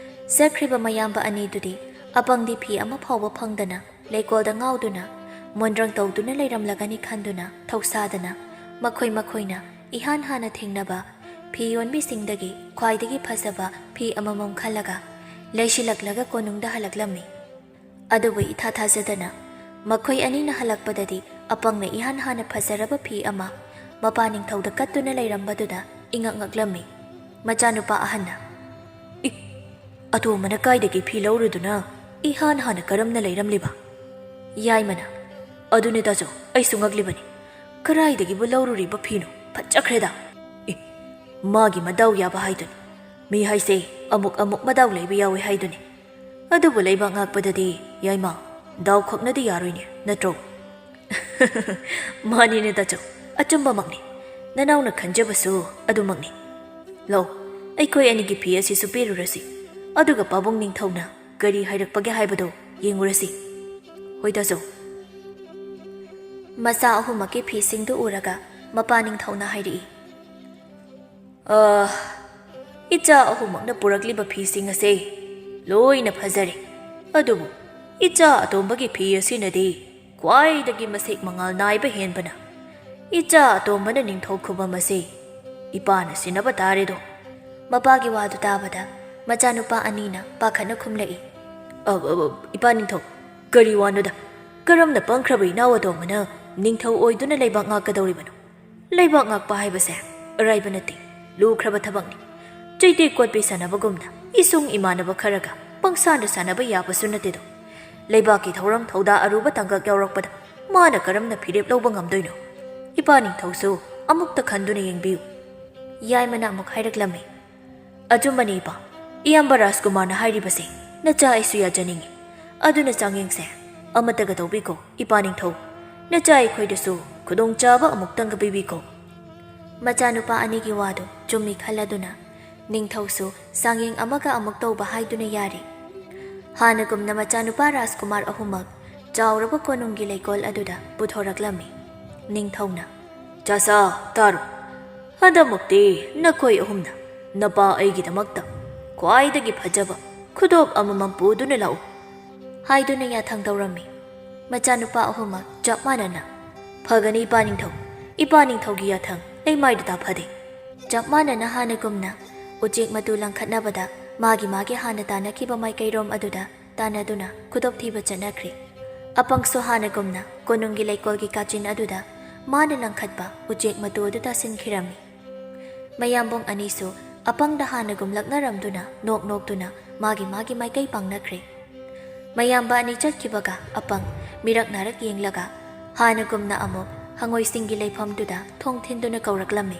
ꯆꯠꯈ꯭ꯔꯤꯕ ꯃꯌꯥꯝꯕ ꯑꯅꯤꯗꯨꯗꯤ ꯑꯄꯪꯗꯤ ꯐꯤ ꯑꯃ ꯐꯥꯎꯕ ꯐꯪꯗꯅ ꯂꯩꯀꯣꯜꯗ ꯉꯥꯎꯗꯨꯅ ꯃꯣꯟꯗ꯭ꯔꯪ ꯇꯧꯗꯨꯅ ꯂꯩꯔꯝꯂꯒꯅꯤ ꯈꯟꯗꯨꯅ ꯊꯧꯁꯥꯗꯅ ꯃꯈꯣꯏ ꯃꯈꯣꯏꯅ ꯏꯍꯥꯟ ꯍꯥꯟꯅ ꯊꯦꯡꯅꯕ ꯐꯤ ꯌꯣꯟꯕꯤꯁꯤꯡꯗꯒꯤ ꯈ꯭ꯋꯥꯏꯗꯒꯤ ꯐꯖꯕ ꯐꯤ ꯑꯃꯃꯝ ꯈꯜꯂꯒ ꯂꯩꯁꯤꯜꯂꯛꯂꯒ ꯀꯣꯅꯨꯡꯗ ꯍꯜꯂꯛꯂꯝꯃꯤ꯫ ꯑꯗꯨꯕꯨ ꯏꯊꯥ ꯊꯥꯖꯗꯅ ꯃꯈꯣꯏ ꯑꯅꯤꯅ ꯍꯜꯂꯛꯄꯗꯗꯤ ꯑꯄꯪꯅ ꯏꯍꯥꯟ ꯍꯥꯟꯅ ꯐꯖꯔꯕ ꯐꯤ ꯑꯃ ꯃꯄꯥ ꯅꯤꯡꯊꯧꯗ ꯀꯠꯇꯨꯅ ꯂꯩꯔꯝꯕꯗꯨꯗ ꯏꯉꯛ ꯉꯛꯂꯝꯃꯤ꯫ ꯃꯆꯥꯅꯨꯄꯥ ꯑꯍꯟꯅ, "ꯏ, ꯑꯇꯣꯝꯕꯅ ꯀꯥꯏꯗꯒꯤ ꯐꯤ ꯂꯧꯔꯨꯗꯨꯅ ꯏꯍꯥꯟ ꯍꯥꯟꯅ ꯀꯔꯝꯅ ꯂꯩꯔꯝꯂꯤꯕ?" ꯌꯥꯏꯃꯅ, "ꯑꯗꯨꯅꯦ ꯇꯥꯆꯧ, ꯑꯩꯁꯨ ꯉꯛꯂꯤꯕꯅꯤ꯫ ꯀꯔꯥꯏꯗꯒꯤꯕꯨ ꯂꯧꯔꯨꯔꯤꯕ ꯐꯤꯅꯣ? ꯐꯖꯈ꯭ꯔꯦꯗ꯫ ꯏ, ꯃꯥꯒꯤ ꯃꯗꯥꯎ ꯌꯥꯕ ꯍꯥꯏꯗꯨꯅꯤ꯫ ꯃꯤ ꯍꯥꯏꯁꯦ ꯑꯃꯨꯛ ꯑꯃꯨꯛ ꯃꯗꯥꯎ ꯂꯩꯕ ꯌꯥꯎꯏ ꯍꯥꯏꯗꯨꯅꯤ꯫ ꯑꯗꯨꯕꯨ ꯂꯩꯕꯥꯛ ꯉꯥꯛꯄꯗꯗꯤ, ꯌꯥꯏꯃ, ꯗꯥꯎ ꯈꯛꯅꯗꯤ ꯌꯥꯔꯣꯏꯅꯦ, ꯅꯠꯇ꯭ꯔꯣ?" "ꯃꯥꯅꯤꯅꯦ ꯇꯥꯆꯧ, ꯑꯆꯨꯝꯕꯃꯛꯅꯤ꯫ ꯅꯅꯥꯎꯅ ꯈꯟꯖꯕꯁꯨ ꯑꯗꯨꯃꯛꯅꯤ꯫ ꯂꯧ, ꯑꯩꯈꯣꯏ ꯑꯅꯤꯒꯤ ꯐꯤ ꯑꯁꯤꯁꯨ ꯄꯤꯔꯨꯔꯁꯤ꯫ ꯑꯗꯨꯒ ꯄꯥꯕꯨꯡ ꯅꯤꯡꯊꯧꯅ ꯀꯔꯤ ꯍꯥꯏꯔꯛꯄꯒꯦ ꯍꯥꯏꯕꯗꯨ ꯌꯦꯡꯉꯨꯔꯁꯤ꯫" "ꯍꯣꯏ ꯇꯥꯆꯧ꯫" ꯃꯆꯥ ꯑꯍꯨꯝꯃꯛꯀꯤ ꯐꯤꯁꯤꯡꯗꯨ ꯎꯔꯒ ꯃꯄꯥ ꯅꯤꯡꯊꯧꯅ ꯍꯥꯏꯔꯛꯏ, "ꯑ, ꯏꯆꯥ ꯑꯍꯨꯝꯃꯛꯅ ꯄꯨꯔꯛꯂꯤꯕ ꯐꯤꯁꯤꯡ ꯑꯁꯦ ꯂꯣꯏꯅ ꯐꯖꯔꯦ꯫ ꯑꯗꯨꯕꯨ ꯏꯆꯥ ꯑꯇꯣꯝꯕꯒꯤ ꯐꯤ ꯑꯁꯤꯅꯗꯤ ꯈ꯭ꯋꯥꯏꯗꯒꯤ ꯃꯁꯦꯛ ꯃꯉꯥꯜ ꯅꯥꯏꯕ ꯍꯦꯟꯕꯅ ꯏꯆꯥ ꯑꯇꯣꯝꯕꯅ ꯅꯤꯡꯊꯧ ꯈꯨꯕꯝ ꯑꯁꯤ ꯏꯄꯥꯅ ꯁꯤꯟꯅꯕ ꯇꯥꯔꯦꯗꯣ꯫ ꯃꯄꯥꯒꯤ ꯋꯥꯗꯨ ꯇꯥꯕꯗ ꯃꯆꯥꯅꯨꯄꯥ ꯑꯅꯤꯅ ꯄꯥꯈꯠꯅ ꯈꯨꯝꯂꯛꯏ꯫ "ꯑ, ꯑ, ꯑ, ꯏꯄꯥ ꯅꯤꯡꯊꯧ, ꯀꯔꯤ ꯋꯥꯅꯣꯗ? ꯀꯔꯝꯅ ꯄꯪꯈ꯭ꯔꯕ ꯏꯅꯥꯎ ꯑꯇꯣꯝꯕꯅ ꯅꯤꯡꯊꯧ ꯑꯣꯏꯗꯨꯅ ꯂꯩꯕꯥꯛ ꯉꯥꯛꯀꯗꯧꯔꯤꯕꯅꯣ? ꯂꯩꯕꯥꯛ ꯉꯥꯛꯄ ꯍꯥꯏꯕꯁꯦ ꯑꯔꯥꯏꯕ ꯅꯠꯇꯦ, ꯂꯨꯈ꯭ꯔꯕ ꯊꯕꯛꯅꯤ꯫ ꯆꯩꯇꯦꯛ ꯀꯣꯠꯄꯤ ꯁꯥꯟꯅꯕꯒꯨꯝꯅ ꯏꯁꯨꯡ ꯏꯃꯥꯟꯅꯕ ꯈꯔꯒ ꯄꯪꯁꯥꯟꯗ ꯁꯥꯟꯅꯕ ꯌꯥꯕꯁꯨ ꯅꯠꯇꯦꯗꯣ꯫ ꯂꯩꯕꯥꯛꯀꯤ ꯊꯧꯔꯝ ꯊꯧꯗꯥ ꯑꯔꯨꯕ ꯇꯥꯡꯀꯛ ꯌꯥꯎꯔꯛꯄꯗ ꯃꯥꯅ ꯀꯔꯝꯅ ꯐꯤꯔꯦꯞ ꯂꯧꯕ ꯉꯝꯗꯣꯏꯅꯣ? ꯏꯄꯥ ꯅꯤꯡꯊꯧꯁꯨ ꯑꯃꯨꯛꯇ ꯈꯟꯗꯨꯅ ꯌꯦꯡꯕꯤꯌꯨ꯫" ꯌꯥꯏꯃꯅ ꯑꯃꯨꯛ ꯍꯥꯏꯔꯛꯂꯝꯃꯤ꯫ "ꯑꯆꯨꯝꯕꯅꯤ ꯏꯄꯥ, ꯏꯌꯥꯝꯕ ꯔꯥꯖꯀꯨꯃꯥꯔꯅ ꯍꯥꯏꯔꯤꯕꯁꯦ ꯅꯆꯥ ꯑꯩꯁꯨ ꯌꯥꯖꯅꯤꯡꯏ꯫ ꯑꯗꯨꯅ ꯆꯥꯡꯌꯦꯡꯁꯦ ꯑꯃꯠꯇꯒ ꯇꯧꯕꯤꯈꯣ ꯏꯄꯥ ꯅꯤꯡꯊꯧ꯫ ꯅꯆꯥ ꯑꯩꯈꯣꯏꯗꯁꯨ ꯈꯨꯗꯣꯡꯆꯥꯕ ꯑꯃꯨꯛꯇꯪꯒ ꯄꯤꯕꯤꯈꯣ꯫" ꯃꯆꯥꯅꯨꯄꯥ ꯑꯅꯤꯒꯤ ꯋꯥꯗꯨ ꯆꯨꯝꯃꯤ ꯈꯜꯂꯗꯨꯅ ꯅꯤꯡꯊꯧꯁꯨ ꯆꯥꯡꯌꯦꯡ ꯑꯃꯒ ꯑꯃꯨꯛ ꯇꯧꯕ ꯍꯥꯏꯗꯨꯅ ꯌꯥꯔꯦ꯫ ꯍꯥꯟꯅꯒꯨꯝꯅ ꯃꯆꯥꯅꯨꯄꯥ ꯔꯥꯖꯀꯨꯃꯥꯔ ꯑꯍꯨꯝꯃꯛ ꯆꯥꯎꯔꯕ ꯀꯣꯅꯨꯡꯒꯤ ꯂꯩꯀꯣꯜ ꯑꯗꯨꯗ ꯄꯨꯊꯣꯔꯛꯂꯝꯃꯤ꯫ ꯅꯤꯡꯊꯧꯅ, "ꯆꯥꯁꯥ, ꯇꯥꯔꯣ꯫ ꯍꯟꯗꯛꯃꯨꯛꯇꯤ ꯅꯈꯣꯏ ꯑꯍꯨꯝꯅ ꯅꯄꯥ ꯑꯩꯒꯤꯗꯃꯛꯇ ꯈ꯭ꯋꯥꯏꯗꯒꯤ ꯐꯖꯕ ꯈꯨꯗꯣꯞ ꯑꯃꯃꯝ ꯄꯨꯗꯨꯅ ꯂꯥꯛꯎ" ꯍꯥꯏꯗꯨꯅ ꯌꯥꯊꯪ ꯇꯧꯔꯝꯃꯤ꯫ ꯃꯆꯥꯅꯨꯄꯥ ꯑꯍꯨꯝꯃꯛ ꯆꯞ ꯃꯥꯟꯅꯅ, "ꯐꯒꯅꯤ ꯏꯄꯥ ꯅꯤꯡꯊꯧ, ꯏꯄꯥ ꯅꯤꯡꯊꯧꯒꯤ ꯌꯥꯊꯪ ꯂꯩꯃꯥꯏꯗ ꯇꯥꯐꯗꯦ" ꯆꯞ ꯃꯥꯟꯅꯅ ꯍꯥꯟꯅꯒꯨꯝꯅ ꯎꯆꯦꯛ ꯃꯇꯨ ꯂꯪꯈꯠꯅꯕꯗ ꯃꯥꯒꯤ ꯃꯥꯒꯤ ꯍꯥꯟꯅ ꯇꯥꯟꯅꯈꯤꯕ ꯃꯥꯏꯀꯩꯔꯣꯝ ꯑꯗꯨꯗ ꯇꯥꯟꯅꯗꯨꯅ ꯈꯨꯗꯣꯞ ꯊꯤꯕ ꯆꯠꯅꯈ꯭ꯔꯦ꯫ ꯑꯄꯪꯁꯨ ꯍꯥꯟꯅꯒꯨꯝꯅ ꯀꯣꯅꯨꯡꯒꯤ ꯂꯩꯀꯣꯜꯒꯤ ꯀꯥꯆꯤꯟ ꯑꯗꯨꯗ ꯃꯥꯅ ꯂꯪꯈꯠꯄ ꯎꯆꯦꯛ ꯃꯇꯨ ꯑꯗꯨ ꯇꯥꯁꯤꯟꯈꯤꯔꯝꯃꯤ꯫ ꯃꯌꯥꯝꯕꯨꯡ ꯑꯅꯤꯁꯨ ꯑꯄꯪꯗ ꯍꯥꯟꯅꯒꯨꯝ ꯂꯛꯅꯔꯝꯗꯨꯅ ꯅꯣꯛ ꯅꯣꯛꯇꯨꯅ ꯃꯥꯒꯤ ꯃꯥꯒꯤ ꯃꯥꯏꯀꯩ ꯄꯥꯡꯅꯈ꯭ꯔꯦ꯫ ꯃꯌꯥꯝꯕ ꯑꯅꯤ ꯆꯠꯈꯤꯕꯒ ꯑꯄꯪ ꯃꯤꯔꯛ ꯅꯥꯔꯛ ꯌꯦꯡꯂꯒ ꯍꯥꯟꯅꯒꯨꯝꯅ ꯑꯃꯨꯛ ꯍꯪꯉꯣꯏꯁꯤꯡꯒꯤ ꯂꯩꯐꯝꯗꯨꯗ ꯊꯣꯡ ꯊꯤꯟꯗꯨꯅ ꯀꯧꯔꯛꯂꯝꯃꯤ꯫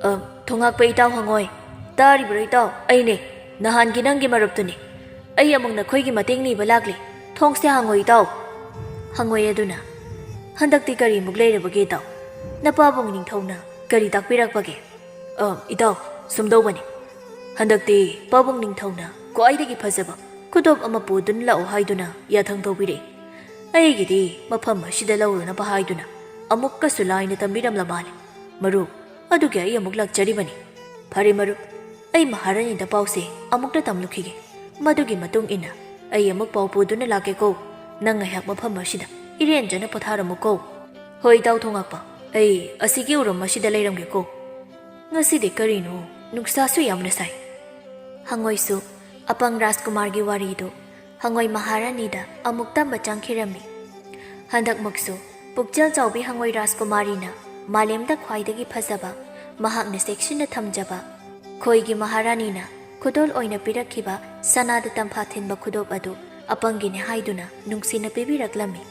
"ꯑ, ꯊꯣꯡꯉꯥꯛꯄ ꯏꯇꯥꯎ ꯍꯪꯉꯣꯏ, ꯇꯥꯔꯤꯕ꯭ꯔꯣ ꯏꯇꯥꯎ? ꯑꯩꯅꯦ, ꯅꯍꯥꯟꯒꯤ ꯅꯪꯒꯤ ꯃꯔꯨꯞꯇꯨꯅꯦ꯫ ꯑꯩ ꯑꯃꯨꯛ ꯅꯈꯣꯏꯒꯤ ꯃꯇꯦꯡ ꯅꯤꯕ ꯂꯥꯛꯂꯤ꯫ ꯊꯣꯡꯁꯦ ꯍꯥꯡꯉꯣ ꯏꯇꯥꯎ꯫" ꯍꯪꯉꯣꯏ ꯑꯗꯨꯅ, "ꯍꯟꯗꯛꯇꯤ ꯀꯔꯤꯃꯨꯛ ꯂꯩꯔꯕꯒꯦ ꯏꯇꯥꯎ? ꯅꯄꯥꯕꯨꯡ ꯅꯤꯡꯊꯧꯅ ꯀꯔꯤ ꯇꯥꯛꯄꯤꯔꯛꯄꯒꯦ?" "ꯑ, ꯏꯇꯥꯎ, ꯁꯨꯝꯗꯧꯕꯅꯤ꯫ ꯍꯟꯗꯛꯇꯤ ꯄꯥꯕꯨꯡ ꯅꯤꯡꯊꯧꯅ ꯈ꯭ꯋꯥꯏꯗꯒꯤ ꯐꯖꯕ ꯈꯨꯗꯣꯞ ꯑꯃ ꯄꯨꯗꯨꯅ ꯂꯥꯛꯎ ꯍꯥꯏꯗꯨꯅ ꯌꯥꯊꯪ ꯇꯧꯕꯤꯔꯛꯏ꯫ ꯑꯩꯒꯤꯗꯤ ꯃꯐꯝ ꯑꯁꯤꯗ ꯂꯧꯔꯨꯅꯕ ꯍꯥꯏꯗꯨꯅ ꯑꯃꯨꯛꯀꯁꯨ ꯂꯥꯏꯅ ꯇꯝꯕꯤꯔꯝꯂ ꯃꯥꯜꯂꯦ꯫ ꯃꯔꯨꯞ, ꯑꯗꯨꯒꯤ ꯑꯩ ꯑꯃꯨꯛ ꯂꯥꯛꯆꯔꯤꯕꯅꯤ꯫" "ꯐꯔꯦ ꯃꯔꯨꯞ, ꯑꯩ ꯃꯍꯥꯔꯥꯅꯤꯗ ꯄꯥꯎꯁꯦ ꯑꯃꯨꯛꯇ ꯇꯝꯂꯨꯈꯤꯒꯦ꯫ ꯃꯗꯨꯒꯤ ꯃꯇꯨꯡ ꯏꯟꯅ ꯑꯩ ꯑꯃꯨꯛ ꯄꯥꯎ ꯄꯨꯗꯨꯅ ꯂꯥꯛꯀꯦꯀꯣ꯫ ꯅꯪ ꯉꯥꯏꯍꯥꯛ ꯃꯐꯝ ꯑꯁꯤꯗ ꯏꯔꯦꯟꯖꯅ ꯄꯣꯊꯥꯔꯝꯃꯨꯀꯣ꯫ ꯍꯣꯏ, ꯏꯇꯥꯎ ꯊꯣꯉꯥꯛꯄ, ꯑꯩ ꯑꯁꯤꯒꯤ ꯎꯔꯨꯝ ꯑꯁꯤꯗ ꯂꯩꯔꯝꯒꯦꯀꯣ꯫ ꯉꯁꯤꯗꯤ ꯀꯔꯤꯅꯣ, ꯅꯨꯡꯁꯥꯁꯨ ꯌꯥꯝꯅ ꯁꯥꯏ꯫ ꯍꯉꯣꯏꯁꯨ ꯑꯄꯪ ꯔꯥꯖꯀꯨꯃꯥꯔꯒꯤ ꯋꯥꯔꯤꯗꯨ ꯍꯉꯣꯏ ꯃꯍꯥꯔꯥꯅꯤꯗ ꯑꯃꯨꯛ ꯇꯝꯕ ꯆꯪꯈꯤꯔꯝꯃꯤ꯫ ꯍꯟꯗꯛꯃꯛꯁꯨ ꯄꯨꯛꯆꯦꯜ ꯆꯥꯎꯕꯤ ꯍꯉꯣꯏ ꯔꯥꯖꯀꯨꯃꯥꯔꯤꯅ ꯃꯥꯂꯦꯝꯗ ꯈ꯭ꯋꯥꯏꯗꯒꯤ ꯐꯖꯕ, ꯃꯍꯥꯛꯅ ꯆꯦꯛꯁꯤꯟꯅ ꯊꯝꯖꯕ ꯈꯣꯏꯒꯤ ꯃꯍꯥꯔꯥꯅꯤꯅ ꯈꯨꯗꯣꯜ ꯑꯣꯏꯅ ꯄꯤꯔꯛꯈꯤꯕ ꯁꯅꯥꯗ ꯇꯝꯐꯥ ꯊꯤꯟꯕ ꯈꯨꯗꯣꯞ ꯑꯗꯨ ꯑꯄꯪꯒꯤꯅꯤ ꯍꯥꯏꯗꯨꯅ ꯅꯨꯡꯁꯤꯅ ꯄꯤꯕꯤꯔꯛꯂꯝꯃꯤ꯫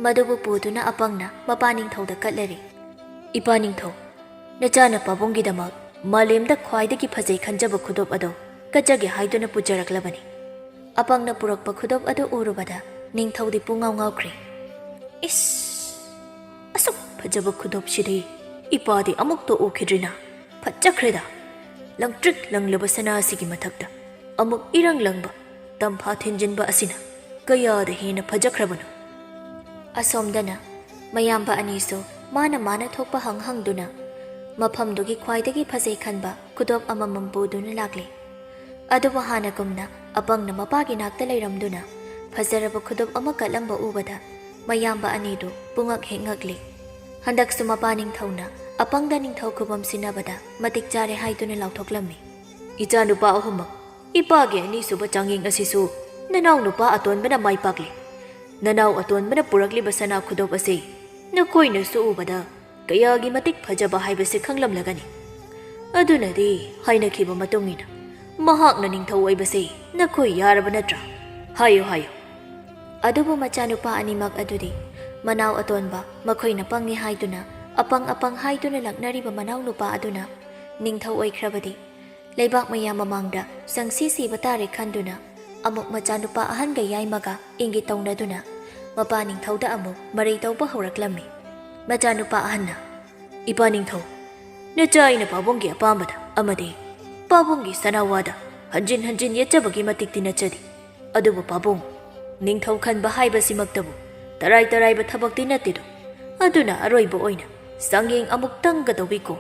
ꯃꯗꯨꯕꯨ ꯄꯨꯗꯨꯅ ꯑꯄꯪꯅ ꯃꯄꯥ ꯅꯤꯡꯊꯧꯗ ꯀꯠꯂꯔꯤ꯫ ꯏꯄꯥ ꯅꯤꯡꯊꯧ, ꯅꯆꯥꯅ ꯄꯥꯕꯨꯡꯒꯤꯗꯃꯛ ꯃꯥꯂꯦꯝꯗ ꯈ꯭ꯋꯥꯏꯗꯒꯤ ꯐꯖꯩ ꯈꯟꯖꯕ ꯈꯨꯗꯣꯞ ꯑꯗꯣ ꯀꯠꯆꯒꯦ ꯍꯥꯏꯗꯨꯅ ꯄꯨꯖꯔꯛꯂꯕꯅꯤ꯫ ꯑꯄꯪꯅ ꯄꯨꯔꯛꯄ ꯈꯨꯗꯣꯞ ꯑꯗꯨ ꯎꯔꯨꯕꯗ ꯅꯤꯡꯊꯧꯗꯤ ꯄꯨꯡꯉꯥꯎ ꯉꯥꯎꯈ꯭ꯔꯦ꯫ ꯏꯁ! ꯑꯁꯨꯛ ꯐꯖꯕ ꯈꯨꯗꯣꯞꯁꯤꯗꯤ ꯏꯄꯥꯗꯤ ꯑꯃꯨꯛꯇ ꯎꯈꯤꯗ꯭ꯔꯤꯅ꯫ ꯐꯖꯈ꯭ꯔꯦꯗ! ꯂꯪꯇ꯭ꯔꯤꯛ ꯂꯪꯂꯕ ꯁꯅꯥ ꯑꯁꯤꯒꯤ ꯃꯊꯛꯇ ꯑꯃꯨꯛ ꯏꯔꯪ ꯂꯪꯕ ꯇꯝꯐꯥ ꯊꯤꯟꯖꯤꯟꯕ ꯑꯁꯤꯅ ꯀꯌꯥꯗ ꯍꯦꯟꯅ ꯐꯖꯈ꯭ꯔꯕꯅꯣ! ꯑꯁꯣꯝꯗꯅ ꯃꯌꯥꯝꯕ ꯑꯅꯤꯁꯨ ꯃꯥꯅ ꯃꯥꯅ ꯊꯣꯛꯄ ꯍꯪ ꯍꯪꯗꯨꯅ ꯃꯐꯝꯗꯨꯒꯤ ꯈ꯭ꯋꯥꯏꯗꯒꯤ ꯐꯖꯩ ꯈꯟꯕ ꯈꯨꯗꯣꯞ ꯑꯃꯃꯝ ꯄꯨꯗꯨꯅ ꯂꯥꯛꯂꯦ꯫ ꯑꯗꯨꯕꯨ ꯍꯥꯟꯅꯒꯨꯝꯅ ꯑꯄꯪꯅ ꯃꯄꯥꯒꯤ ꯅꯥꯛꯇ ꯂꯩꯔꯝꯗꯨꯅ ꯐꯖꯔꯕ ꯈꯨꯗꯣꯞ ꯑꯃ ꯀꯠꯂꯝꯕ ꯎꯕꯗ ꯃꯌꯥꯝꯕ ꯑꯅꯤꯗꯨ ꯄꯨꯡꯉꯛ ꯍꯦꯛ ꯉꯛꯂꯤ꯫ ꯍꯟꯗꯛꯁꯨ ꯃꯄꯥ ꯅꯤꯡꯊꯧꯅ ꯑꯄꯪꯗ ꯅꯤꯡꯊꯧ ꯈꯨꯕꯝ ꯁꯤꯟꯅꯕꯗ ꯃꯇꯤꯛ ꯆꯥꯔꯦ ꯍꯥꯏꯗꯨꯅ ꯂꯥꯎꯊꯣꯛꯂꯝꯃꯤ꯫ ꯏꯆꯥꯅꯨꯄꯥ ꯑꯍꯨꯝꯃꯛ, ꯏꯄꯥꯒꯤ ꯑꯅꯤꯁꯨꯕ ꯆꯥꯡꯌꯦꯡ ꯑꯁꯤꯁꯨ ꯅꯅꯥꯎ ꯅꯨꯄꯥ ꯑꯇꯣꯟꯕꯅ ꯃꯥꯏ ꯄꯥꯛꯂꯦ꯫ ꯅꯅꯥꯎ ꯑꯇꯣꯟꯕꯅ ꯄꯨꯔꯛꯂꯤꯕ ꯁꯅꯥ ꯈꯨꯗꯣꯞ ꯑꯁꯤ ꯅꯈꯣꯏꯅꯁꯨ ꯎꯕꯗ ꯀꯌꯥꯒꯤ ꯃꯇꯤꯛ ꯐꯖꯕ ꯍꯥꯏꯕꯁꯤ ꯈꯪꯂꯝꯂꯒꯅꯤ꯫ ꯑꯗꯨꯅꯗꯤ ꯍꯥꯏꯅꯈꯤꯕ ꯃꯇꯨꯡ ꯏꯟꯅ ꯃꯍꯥꯛꯅ ꯅꯤꯡꯊꯧ ꯑꯣꯏꯕꯁꯤ ꯅꯈꯣꯏ ꯌꯥꯔꯕ ꯅꯠꯇ꯭ꯔꯥ? ꯍꯥꯏꯌꯨ, ꯍꯥꯏꯌꯨ꯫ ꯑꯗꯨꯕꯨ ꯃꯆꯥꯅꯨꯄꯥ ꯑꯅꯤꯃꯛ ꯑꯗꯨꯗꯤ ꯃꯅꯥꯎ ꯑꯇꯣꯟꯕ ꯃꯈꯣꯏꯅ ꯄꯪꯉꯤ ꯍꯥꯏꯗꯨꯅ ꯑꯄꯪ ꯑꯄꯪ ꯍꯥꯏꯗꯨꯅ ꯂꯛꯅꯔꯤꯕ ꯃꯅꯥꯎ ꯅꯨꯄꯥ ꯑꯗꯨꯅ ꯅꯤꯡꯊꯧ ꯑꯣꯏꯈ꯭ꯔꯕꯗꯤ ꯂꯩꯕꯥꯛ ꯃꯌꯥꯝ ꯃꯃꯥꯡꯗ ꯆꯪꯁꯤ ꯁꯤꯕ ꯇꯥꯔꯦ ꯈꯟꯗꯨꯅ ꯑꯃꯨꯛ ꯃꯆꯥꯅꯨꯄꯥ ꯑꯍꯟꯒ ꯌꯥꯏꯃꯒ ꯏꯪꯒꯤꯠ ꯇꯧꯅꯗꯨꯅ ꯃꯄꯥ ꯅꯤꯡꯊꯧꯗ ꯑꯃꯨꯛ ꯃꯔꯩ ꯇꯧꯕ ꯍꯧꯔꯛꯂꯝꯃꯤ꯫ ꯃꯆꯥꯅꯨꯄꯥ ꯑꯍꯟꯅ, "ꯏꯄꯥ ꯅꯤꯡꯊꯧ, ꯅꯆꯥ ꯑꯩꯅ ꯄꯥꯕꯨꯡꯒꯤ ꯑꯄꯥꯝꯕꯗ ꯑꯃꯗꯤ ꯄꯥꯕꯨꯡꯒꯤ ꯁꯅꯥꯋꯥꯗ ꯍꯟꯖꯤꯟ ꯍꯟꯖꯤꯟ ꯌꯦꯠꯆꯕꯒꯤ ꯃꯇꯤꯛꯇꯤ ꯅꯠꯆꯗꯦ꯫ ꯑꯗꯨꯕꯨ ꯄꯥꯕꯨꯡ, ꯅꯤꯡꯊꯧ ꯈꯟꯕ ꯍꯥꯏꯕꯁꯤꯃꯛꯇꯕꯨ ꯇꯔꯥꯏ ꯇꯔꯥꯏꯕ ꯊꯕꯛꯇꯤ ꯅꯠꯇꯦꯗꯣ꯫ ꯑꯗꯨꯅ ꯑꯔꯣꯏꯕ ꯑꯣꯏꯅ ꯆꯥꯡꯌꯦꯡ ꯑꯃꯨꯛꯇꯪꯒ ꯇꯧꯕꯤꯀꯣ꯫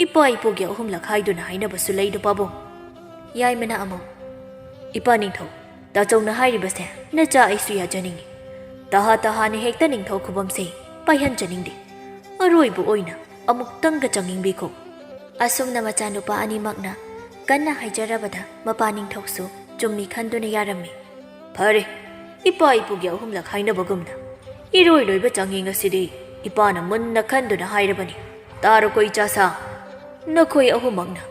ꯏꯄꯥ ꯏꯄꯨꯒꯤ ꯑꯍꯨꯝꯂꯛ ꯍꯥꯏꯗꯨꯅ ꯍꯥꯏꯅꯕꯁꯨ ꯂꯩꯗꯣ ꯄꯥꯕꯨꯡ?" ꯌꯥꯏꯃꯅ ꯑꯃꯨꯛ, "ꯏꯄꯥ ꯅꯤꯡꯊꯧ, ꯇꯥꯆꯧꯅ ꯍꯥꯏꯔꯤꯕꯁꯦ ꯅꯆꯥ ꯑꯩꯁꯨ ꯌꯥꯖꯅꯤꯡꯏ꯫ ꯇꯍꯥ ꯇꯍꯥꯅ ꯍꯦꯛꯇ ꯅꯤꯡꯊꯧ ꯈꯨꯕꯝꯁꯦ ꯄꯥꯏꯍꯟꯖꯅꯤꯡꯗꯦ꯫ ꯑꯔꯣꯏꯕ ꯑꯣꯏꯅ ꯑꯃꯨꯛꯇꯪꯒ ꯆꯪꯅꯤꯡꯕꯤꯈꯣ꯫ ꯑꯁꯨꯝꯅ ꯃꯆꯥꯅꯨꯄꯥ ꯑꯅꯤꯃꯛꯅ ꯀꯟꯅ ꯍꯥꯏꯖꯔꯕꯗ ꯃꯄꯥ ꯅꯤꯡꯊꯧꯁꯨ ꯆꯨꯝꯃꯤ ꯈꯟꯗꯨꯅ ꯌꯥꯔꯝꯃꯤ꯫ ꯐꯔꯦ, ꯏꯄꯥ ꯏꯄꯨꯒꯤ ꯑꯍꯨꯝꯂꯛ ꯍꯥꯏꯅꯕꯒꯨꯝꯅ ꯏꯔꯣꯏ ꯂꯣꯏꯕ ꯆꯥꯡꯌꯦꯡ ꯑꯁꯤꯗꯤ ꯏꯄꯥꯅ ꯃꯨꯟꯅ ꯈꯟꯗꯨꯅ ꯍꯥꯏꯔꯕꯅꯤ꯫ ꯇꯥꯔꯣꯀꯣ ꯏꯆꯥꯁꯥ, ꯅꯈꯣꯏ ꯑꯍꯨꯝꯃꯛꯅ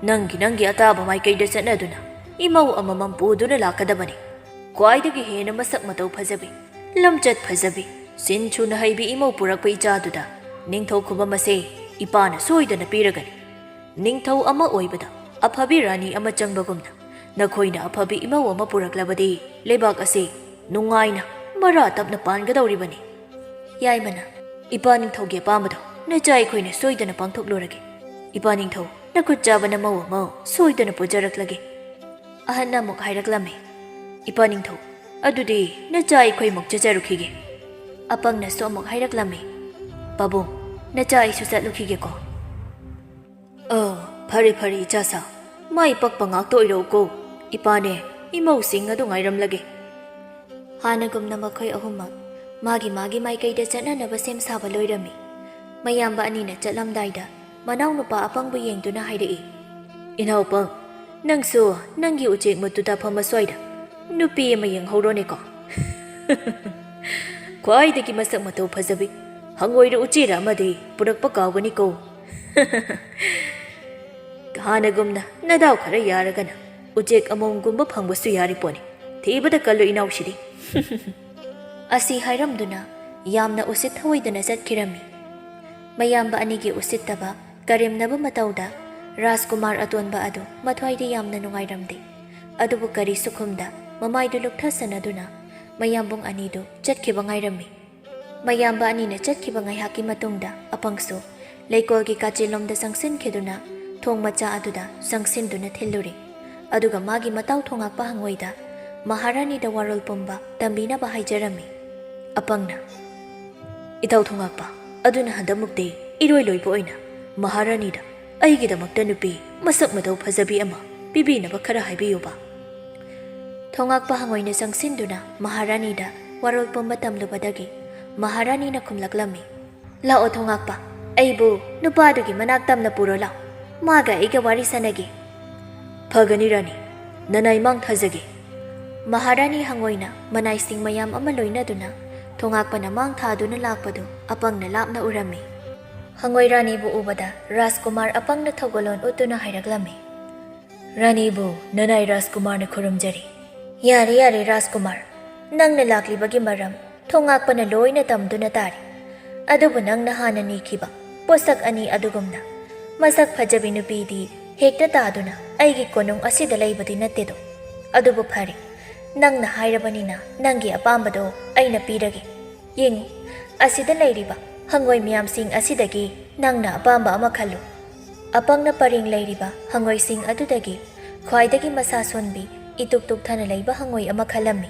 ꯅꯪꯒꯤ ꯅꯪꯒꯤ ꯑꯇꯥꯕ ꯃꯥꯏꯀꯩꯗ ꯆꯠꯅꯗꯨꯅ ꯏꯃꯧ ꯑꯃꯃꯝ ꯄꯨꯗꯨꯅ ꯂꯥꯛꯀꯗꯕꯅꯤ꯫ ꯈ꯭ꯋꯥꯏꯗꯒꯤ ꯍꯦꯟꯅ ꯃꯁꯛ ꯃꯇꯧ ꯐꯖꯕꯤ, ꯂꯝꯆꯠ ꯐꯖꯕꯤ, ꯁꯤꯟ ꯊꯨꯅ ꯍꯩꯕꯤ ꯏꯃꯧ ꯄꯨꯔꯛꯄ ꯏꯆꯥꯗꯨꯗ ꯅꯤꯡꯊꯧ ꯈꯨꯕꯝ ꯑꯁꯦ ꯏꯄꯥꯅ ꯁꯣꯏꯗꯅ ꯄꯤꯔꯒꯅꯤ꯫ ꯅꯤꯡꯊꯧ ꯑꯃ ꯑꯣꯏꯕꯗ ꯑꯐꯕꯤ ꯔꯥꯅꯤ ꯑꯃ ꯆꯪꯕꯒꯨꯝꯅ ꯅꯈꯣꯏꯅ ꯑꯐꯕꯤ ꯏꯃꯧ ꯑꯃ ꯄꯨꯔꯛꯂꯕꯗꯤ ꯂꯩꯕꯥꯛ ꯑꯁꯤ ꯅꯨꯡꯉꯥꯏꯅ ꯃꯔꯥ ꯇꯞꯅ ꯄꯥꯟꯒꯗꯧꯔꯤꯕꯅꯤ꯫ ꯌꯥꯏꯃꯅ, ꯏꯄꯥ ꯅꯤꯡꯊꯧꯒꯤ ꯑꯄꯥꯝꯕꯗꯣ ꯅꯆꯥ ꯑꯩꯈꯣꯏꯅ ꯁꯣꯏꯗꯅ ꯄꯥꯡꯊꯣꯛꯂꯨꯔꯒꯦ꯫ ꯏꯄꯥ ꯅꯤꯡꯊꯧ, ꯅꯈꯨꯠ ꯆꯥꯕ ꯅꯃꯧ ꯑꯃ ꯁꯣꯏꯗꯅ ꯄꯨꯖꯔꯛꯂꯒꯦ꯫ ꯑꯍꯟꯅ ꯑꯃꯨꯛ ꯍꯥꯏꯔꯛꯂꯝꯃꯤ, ꯏꯄꯥ ꯅꯤꯡꯊꯧ, ꯑꯗꯨꯗꯤ ꯅꯆꯥ ꯑꯩꯈꯣꯏꯃꯛ ꯆꯠꯆꯔꯨꯈꯤꯒꯦ꯫ ꯑꯄꯪꯅꯁꯨ ꯑꯃꯨꯛ ꯍꯥꯏꯔꯛꯂꯝꯃꯤ, ꯄꯥꯕꯨꯡ, ꯅꯆꯥ ꯑꯩꯁꯨ ꯆꯠꯂꯨꯈꯤꯒꯦꯀꯣ꯫ ꯑ, ꯐꯔꯦ ꯐꯔꯦ ꯏꯆꯥꯁꯥ, ꯃꯥꯏ ꯄꯥꯛꯄ ꯉꯥꯛꯇ ꯑꯣꯏꯔꯛꯎꯀꯣ꯫ ꯏꯄꯥꯅꯦ, ꯏꯃꯧꯁꯤꯡ ꯑꯗꯨ ꯉꯥꯏꯔꯝꯂꯒꯦ꯫ ꯍꯥꯟꯅꯒꯨꯝꯅ ꯃꯈꯣꯏ ꯑꯍꯨꯝꯃꯛ ꯃꯥꯒꯤ ꯃꯥꯒꯤ ꯃꯥꯏꯀꯩꯗ ꯆꯠꯅꯅꯕ ꯁꯦꯝ ꯁꯥꯕ ꯂꯣꯏꯔꯝꯃꯤ꯫ ꯃꯌꯥꯝꯕ ꯑꯅꯤꯅ ꯆꯠꯂꯝꯗꯥꯏꯗ ꯃꯅꯥꯎꯅꯨꯄꯥ ꯑꯄꯪꯕꯨ ꯌꯦꯡꯗꯨꯅ ꯍꯥꯏꯔꯛꯏ, ꯏꯅꯥꯎꯄꯪ, ꯅꯪꯁꯨ ꯅꯪꯒꯤ ꯎꯆꯦꯛ ꯃꯨꯠꯇꯨ ꯇꯥꯐꯝ ꯑꯁ꯭ꯋꯥꯏꯗ ꯅꯨꯄꯤ ꯑꯃ ꯌꯦꯡꯍꯧꯔꯣꯅꯦꯀꯣ꯫ ꯈ꯭ꯋꯥꯏꯗꯒꯤ ꯃꯁꯛ ꯃꯇꯧ ꯐꯖꯕꯤ ꯍꯪꯉꯣꯏꯔ ꯎꯆꯦꯔ ꯑꯃꯗꯤ ꯄꯨꯔꯛꯄ ꯀꯥꯎꯒꯅꯤꯀꯣ꯫ ꯍꯥꯟꯅꯒꯨꯝꯅ ꯅꯗꯥꯎ ꯈꯔ ꯌꯥꯔꯒꯅ ꯎꯆꯦꯛ ꯑꯃꯣꯝꯒꯨꯝꯕ ꯐꯪꯕꯁꯨ ꯌꯥꯔꯤ ꯄꯣꯠꯅꯤ꯫ ꯊꯤꯕꯗ ꯀꯜꯂꯨ ꯏꯅꯥꯎꯁꯤꯗꯤ꯫ ꯑꯁꯤ ꯍꯥꯏꯔꯝꯗꯨꯅ ꯌꯥꯝꯅ ꯎꯁꯤꯠ ꯊꯑꯣꯏꯗꯅ ꯆꯠꯈꯤꯔꯝꯃꯤ꯫ ꯃꯌꯥꯝꯕ ꯑꯅꯤꯒꯤ ꯎꯁꯤꯠꯇꯕ ꯀꯔꯦꯝꯅꯕ ꯃꯇꯧꯗ ꯔꯥꯖꯀꯨꯃꯥꯔ ꯑꯇꯣꯟꯕ ꯑꯗꯨ ꯃꯊ꯭ꯋꯥꯏꯗ ꯌꯥꯝꯅ ꯅꯨꯡꯉꯥꯏꯔꯝꯗꯦ꯫ ꯑꯗꯨꯕꯨ ꯀꯔꯤꯁꯨ ꯈꯨꯝꯗ ꯃꯃꯥꯏꯗꯨ ꯂꯨꯞꯊꯁꯅꯗꯨꯅ ꯃꯌꯥꯝꯕꯨꯡ ꯑꯅꯤꯗꯨ ꯆꯠꯈꯤꯕ ꯉꯥꯏꯔꯝꯃꯤ꯫ ꯃꯌꯥꯝꯕ ꯑꯅꯤꯅ ꯆꯠꯈꯤꯕ ꯉꯥꯏꯍꯥꯛꯀꯤ ꯃꯇꯨꯡꯗ ꯑꯄꯪꯁꯨ ꯂꯩꯀꯣꯜꯒꯤ ꯀꯥꯆꯤꯜꯂꯣꯝꯗ ꯆꯪꯁꯤꯟꯈꯤꯗꯨꯅ ꯊꯣꯡ ꯃꯆꯥ ꯑꯗꯨꯗ ꯆꯪꯁꯤꯟꯗꯨꯅ ꯊꯤꯜꯂꯨꯔꯦ꯫ ꯑꯗꯨꯒ ꯃꯥꯒꯤ ꯃꯇꯥꯎ ꯊꯣꯉꯥꯛꯄ ꯍꯪꯉꯣꯏꯗ ꯃꯍꯥꯔꯥꯅꯤꯗ ꯋꯥꯔꯣꯜ ꯄꯨꯝꯕ ꯇꯝꯕꯤꯅꯕ ꯍꯥꯏꯖꯔꯝꯃꯤ꯫ ꯑꯄꯪꯅ, ꯏꯇꯥꯎ ꯊꯣꯉꯥꯛꯄ, ꯑꯗꯨꯅ ꯍꯟꯗꯛꯃꯨꯛꯇꯤ ꯏꯔꯣꯏ ꯂꯣꯏꯕ ꯑꯣꯏꯅ ꯃꯍꯥꯔꯥꯅꯤꯗ ꯑꯩꯒꯤꯗꯃꯛꯇ ꯅꯨꯄꯤ ꯃꯁꯛ ꯃꯇꯧ ꯐꯖꯕꯤ ꯑꯃ ꯄꯤꯕꯤꯅꯕ ꯈꯔ ꯍꯥꯏꯕꯤꯌꯨꯕ꯫ ꯊꯣꯉꯥꯛꯄ ꯍꯪꯉꯣꯏꯅ ꯆꯪꯁꯤꯟꯗꯨꯅ ꯃꯍꯥꯔꯥꯅꯤꯗ ꯋꯥꯔꯣꯜ ꯄꯨꯝꯕ ꯇꯝꯂꯨꯕꯗꯒꯤ ꯃꯍꯥꯔꯥꯅꯤꯅ ꯈꯨꯝꯂꯛꯂꯝꯃꯤ, "ꯂꯥꯛꯑꯣ ꯊꯣꯉꯥꯛꯄ, ꯑꯩꯕꯨ ꯅꯨꯄꯥꯗꯨꯒꯤ ꯃꯅꯥꯛ ꯇꯝꯅ ꯄꯨꯔꯣ ꯂꯥꯎ, ꯃꯥꯒ ꯑꯩꯒ ꯋꯥꯔꯤ ꯁꯥꯟꯅꯒꯦ"꯫ "ꯐꯒꯅꯤ ꯔꯥꯅꯤ, ꯅꯅꯥꯏ ꯃꯥꯡ ꯊꯥꯖꯒꯦ"꯫ ꯃꯍꯥꯔꯥꯅꯤ ꯍꯪꯉꯣꯏꯅ ꯃꯅꯥꯏꯁꯤꯡ ꯃꯌꯥꯝ ꯑꯃ ꯂꯣꯏꯅꯗꯨꯅ ꯊꯣꯉꯥꯛꯄꯅ ꯃꯥꯡ ꯊꯥꯗꯨꯅ ꯂꯥꯛꯄꯗꯨ ꯑꯄꯪꯅ ꯂꯥꯞꯅ ꯎꯔꯝꯃꯤ꯫ ꯍꯪꯉꯣꯏ ꯔꯥꯅꯤꯕꯨ ꯎꯕꯗ ꯔꯥꯖꯀꯨꯃꯥꯔ ꯑꯄꯪꯅ ꯊꯧꯒꯜꯂꯣꯟ ꯎꯠꯇꯨꯅ ꯍꯥꯏꯔꯛꯂꯝꯃꯤ, "ꯔꯥꯅꯤꯕꯨ ꯅꯅꯥꯏ ꯔꯥꯖꯀꯨꯃꯥꯔꯅ ꯈꯨꯔꯨꯝꯖꯔꯤ"꯫ "ꯌꯥꯔꯦ, ꯌꯥꯔꯦ ꯔꯥꯖꯀꯨꯃꯥꯔ, ꯅꯪꯅ ꯂꯥꯛꯂꯤꯕꯒꯤ ꯃꯔꯝ ꯊꯣꯉꯥꯛꯄꯅ ꯂꯣꯏꯅ ꯇꯝꯗꯨꯅ ꯇꯥꯔꯤ꯫ ꯑꯗꯨꯕꯨ ꯅꯪꯅ ꯍꯥꯟꯅ ꯅꯤꯈꯤꯕ ꯄꯣꯠꯁꯛ ꯑꯅꯤ ꯑꯗꯨꯒꯨꯝꯅ ꯃꯁꯛ ꯐꯖꯕꯤ ꯅꯨꯄꯤꯗꯤ ꯍꯦꯛꯇ ꯇꯥꯗꯨꯅ ꯑꯩꯒꯤ ꯀꯣꯅꯨꯡ ꯑꯁꯤꯗ ꯂꯩꯕꯗꯤ ꯅꯠꯇꯦꯗꯣ꯫ ꯑꯗꯨꯕꯨ ꯐꯔꯦ, ꯅꯪꯅ ꯍꯥꯏꯔꯕꯅꯤꯅ ꯅꯪꯒꯤ ꯑꯄꯥꯝꯕꯗꯣ ꯑꯩꯅ ꯄꯤꯔꯒꯦ꯫ ꯌꯦꯡꯉꯨ, ꯑꯁꯤꯗ ꯂꯩꯔꯤꯕ ꯍꯪꯉꯣꯏ ꯃꯌꯥꯝꯁꯤꯡ ꯑꯁꯤꯗꯒꯤ ꯅꯪꯅ ꯑꯄꯥꯝꯕ ꯑꯃ ꯈꯜꯂꯨ"꯫ ꯑꯄꯪꯅ ꯄꯔꯦꯡ ꯂꯩꯔꯤꯕ ꯍꯪꯉꯣꯏꯁꯤꯡ ꯑꯗꯨꯗꯒꯤ ꯈ꯭ꯋꯥꯏꯗꯒꯤ ꯃꯁꯥ ꯁꯣꯟꯕꯤ, ꯏꯇꯨꯛ ꯇꯨꯛꯊꯅ ꯂꯩꯕ ꯍꯪꯉꯣꯏ ꯑꯃ ꯈꯜꯂꯝꯃꯤ꯫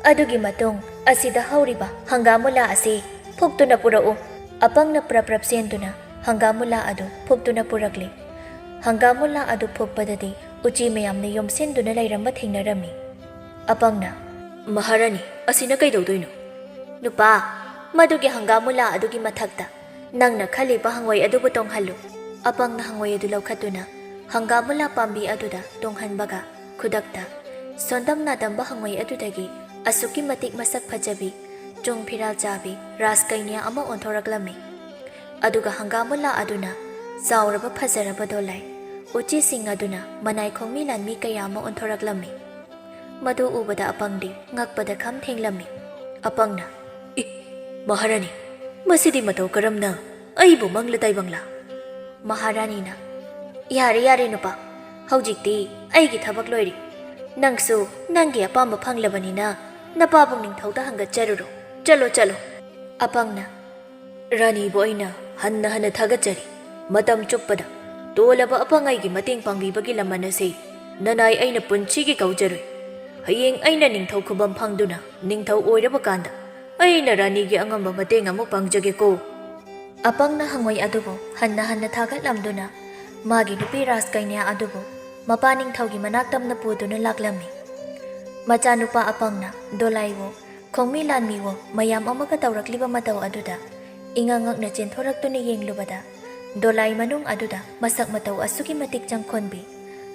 "ꯑꯗꯨꯒꯤ ꯃꯇꯨꯡ ꯑꯁꯤꯗ ꯍꯧꯔꯤꯕ ꯍꯪꯒꯥꯝ ꯃꯨꯂꯥ ꯑꯁꯤ ꯐꯨꯛꯇꯨꯅ ꯄꯨꯔꯛꯎ"꯫ ꯑꯄꯪꯅ ꯄ꯭ꯔꯞ ꯄ꯭ꯔꯞ ꯆꯦꯟꯗꯨꯅ ꯍꯪꯒꯥꯝ ꯃꯨꯂꯥ ꯑꯗꯨ ꯐꯨꯛꯇꯨꯅ ꯄꯨꯔꯛꯂꯦ꯫ ꯍꯪꯒꯥꯝ ꯃꯨꯂꯥ ꯑꯗꯨ ꯐꯨꯛꯄꯗꯗꯤ ꯎꯆꯤ ꯃꯌꯥꯝꯅ ꯌꯣꯝꯁꯤꯟꯗꯨꯅ ꯂꯩꯔꯝꯕ ꯊꯦꯡꯅꯔꯝꯃꯤ꯫ ꯑꯄꯪꯅ, "ꯃꯍꯥꯔꯥꯅꯤ, ꯑꯁꯤꯅ ꯀꯩꯗꯧꯗꯣꯏꯅꯣ?" "ꯅꯨꯄꯥ, ꯃꯗꯨꯒꯤ ꯍꯪꯒꯥꯝ ꯃꯨꯂꯥ ꯑꯗꯨꯒꯤ ꯃꯊꯛꯇ ꯅꯪꯅ ꯈꯜꯂꯤꯕ ꯍꯪꯉꯣꯏ ꯑꯗꯨꯕꯨ ꯇꯣꯡꯍꯜꯂꯨ"꯫ ꯑꯄꯪꯅ ꯍꯪꯉꯣꯏ ꯑꯗꯨ ꯂꯧꯈꯠꯇꯨꯅ ꯍꯪꯒꯥꯝ ꯃꯨꯂꯥ ꯄꯥꯝꯕꯤ ꯑꯗꯨꯗ ꯇꯣꯡꯍꯟꯕꯒ ꯈꯨꯗꯛꯇ ꯁꯣꯟꯗꯝ ꯅꯥꯗꯝꯕ ꯍꯪꯉꯣꯏ ꯑꯗꯨꯗꯒꯤ ꯑꯁꯨꯛꯀꯤ ꯃꯇꯤꯛ ꯃꯁꯛ ꯐꯖꯕꯤ, ꯆꯨꯡ ꯐꯤꯔꯥꯜ ꯆꯥꯕꯤ ꯔꯥꯖꯀꯩꯅ꯭ꯌꯥ ꯑꯃ ꯑꯣꯟꯊꯣꯔꯛꯂꯝꯃꯤ꯫ ꯑꯗꯨꯒ ꯍꯪꯒꯥꯝ ꯃꯨꯂꯥ ꯑꯗꯨꯅ ꯆꯥꯎꯔꯕ ꯐꯖꯔꯕ ꯗꯣꯂꯥꯏ, ꯎꯆꯤꯁꯤꯡ ꯑꯗꯨꯅ ꯃꯅꯥꯏ ꯈꯣꯡꯃꯤ ꯂꯥꯟꯃꯤ ꯀꯌꯥ ꯑꯃ ꯑꯣꯟꯊꯣꯔꯛꯂꯝꯃꯤ꯫ ꯃꯗꯨ ꯎꯕꯗ ꯑꯄꯪꯗꯤ ꯉꯛꯄꯗ ꯈꯝ ꯊꯦꯡꯂꯝꯃꯤ꯫ ꯑꯄꯪꯅ, "ꯏ, ꯃꯍꯥꯔꯥꯅꯤ, ꯃꯁꯤꯗꯤ ꯃꯇꯧ ꯀꯔꯝꯅ ꯑꯩꯕꯨ ꯃꯪꯂ ꯇꯥꯏꯕꯪꯂꯥ?" ꯃꯍꯥꯔꯥꯅꯤꯅ, "ꯌꯥꯔꯦ, ꯌꯥꯔꯦ ꯅꯨꯄꯥ, ꯍꯧꯖꯤꯛꯇꯤ ꯑꯩꯒꯤ ꯊꯕꯛ ꯂꯣꯏꯔꯦ꯫ ꯅꯪꯁꯨ ꯅꯪꯒꯤ ꯑꯄꯥꯝꯕ ꯐꯪꯂꯕꯅꯤꯅ ꯅꯄꯥꯕꯨꯡ ꯅꯤꯡꯊꯧꯗ ꯍꯪꯒꯠꯆꯔꯨꯔꯣ꯫ ꯆꯠꯂꯣ, ꯆꯠꯂꯣ"꯫ ꯑꯄꯪꯅ, "ꯔꯥꯅꯤꯕꯨ ꯑꯩꯅ ꯍꯟꯅ ꯍꯟꯅ ꯊꯥꯒꯠꯆꯔꯤ꯫ ꯃꯇꯝ ꯆꯨꯞꯄꯗ ꯇꯣꯜꯂꯕ ꯑꯄꯪ ꯑꯩꯒꯤ ꯃꯇꯦꯡ ꯄꯥꯡꯕꯤꯕꯒꯤ ꯂꯃꯟ ꯑꯁꯤ ꯅꯅꯥꯏ ꯑꯩꯅ ꯄꯨꯟꯁꯤꯒꯤ ꯀꯥꯎꯖꯔꯣꯏ꯫ ꯍꯌꯦꯡ ꯑꯩꯅ ꯅꯤꯡꯊꯧ ꯈꯨꯕꯝ ꯐꯪꯗꯨꯅ ꯅꯤꯡꯊꯧ ꯑꯣꯏꯔꯕ ꯀꯥꯟꯗ ꯑꯩꯅ ꯔꯥꯅꯤꯒꯤ ꯑꯉꯝꯕ ꯃꯇꯦꯡ ꯑꯃꯨꯛ ꯄꯥꯡꯖꯒꯦꯀꯣ"꯫ ꯑꯄꯪꯅ ꯍꯪꯉꯣꯏ ꯑꯗꯨꯕꯨ ꯍꯟꯅ ꯍꯟꯅ ꯊꯥꯒꯠꯂꯝꯗꯨꯅ ꯃꯥꯒꯤ ꯅꯨꯄꯤ ꯔꯥꯖꯀꯩꯅ꯭ꯌꯥ ꯑꯗꯨꯕꯨ ꯃꯄꯥ ꯅꯤꯡꯊꯧꯒꯤ ꯃꯅꯥꯛ ꯇꯝꯅ ꯄꯨꯗꯨꯅ ꯂꯥꯛꯂꯝꯃꯤ꯫ ꯃꯆꯥꯅꯨꯄꯥ ꯑꯄꯪꯅ ꯗꯣꯂꯥꯏꯕꯨ ꯈꯣꯡꯃꯤ ꯂꯥꯟꯃꯤꯋꯣ ꯃꯌꯥꯝ ꯑꯃꯒ ꯇꯧꯔꯛꯂꯤꯕ ꯃꯇꯧ ꯑꯗꯨꯗ ꯏꯉꯛ ꯉꯛꯅ ꯆꯦꯟꯊꯣꯔꯛꯇꯨꯅ ꯌꯦꯡꯂꯨꯕꯗ, ꯗꯣꯂꯥꯏ ꯃꯅꯨꯡ ꯑꯗꯨꯗ ꯃꯁꯛ ꯃꯇꯧ ꯑꯁꯨꯛꯀꯤ ꯃꯇꯤꯛ ꯆꯪꯈꯣꯟꯕꯤ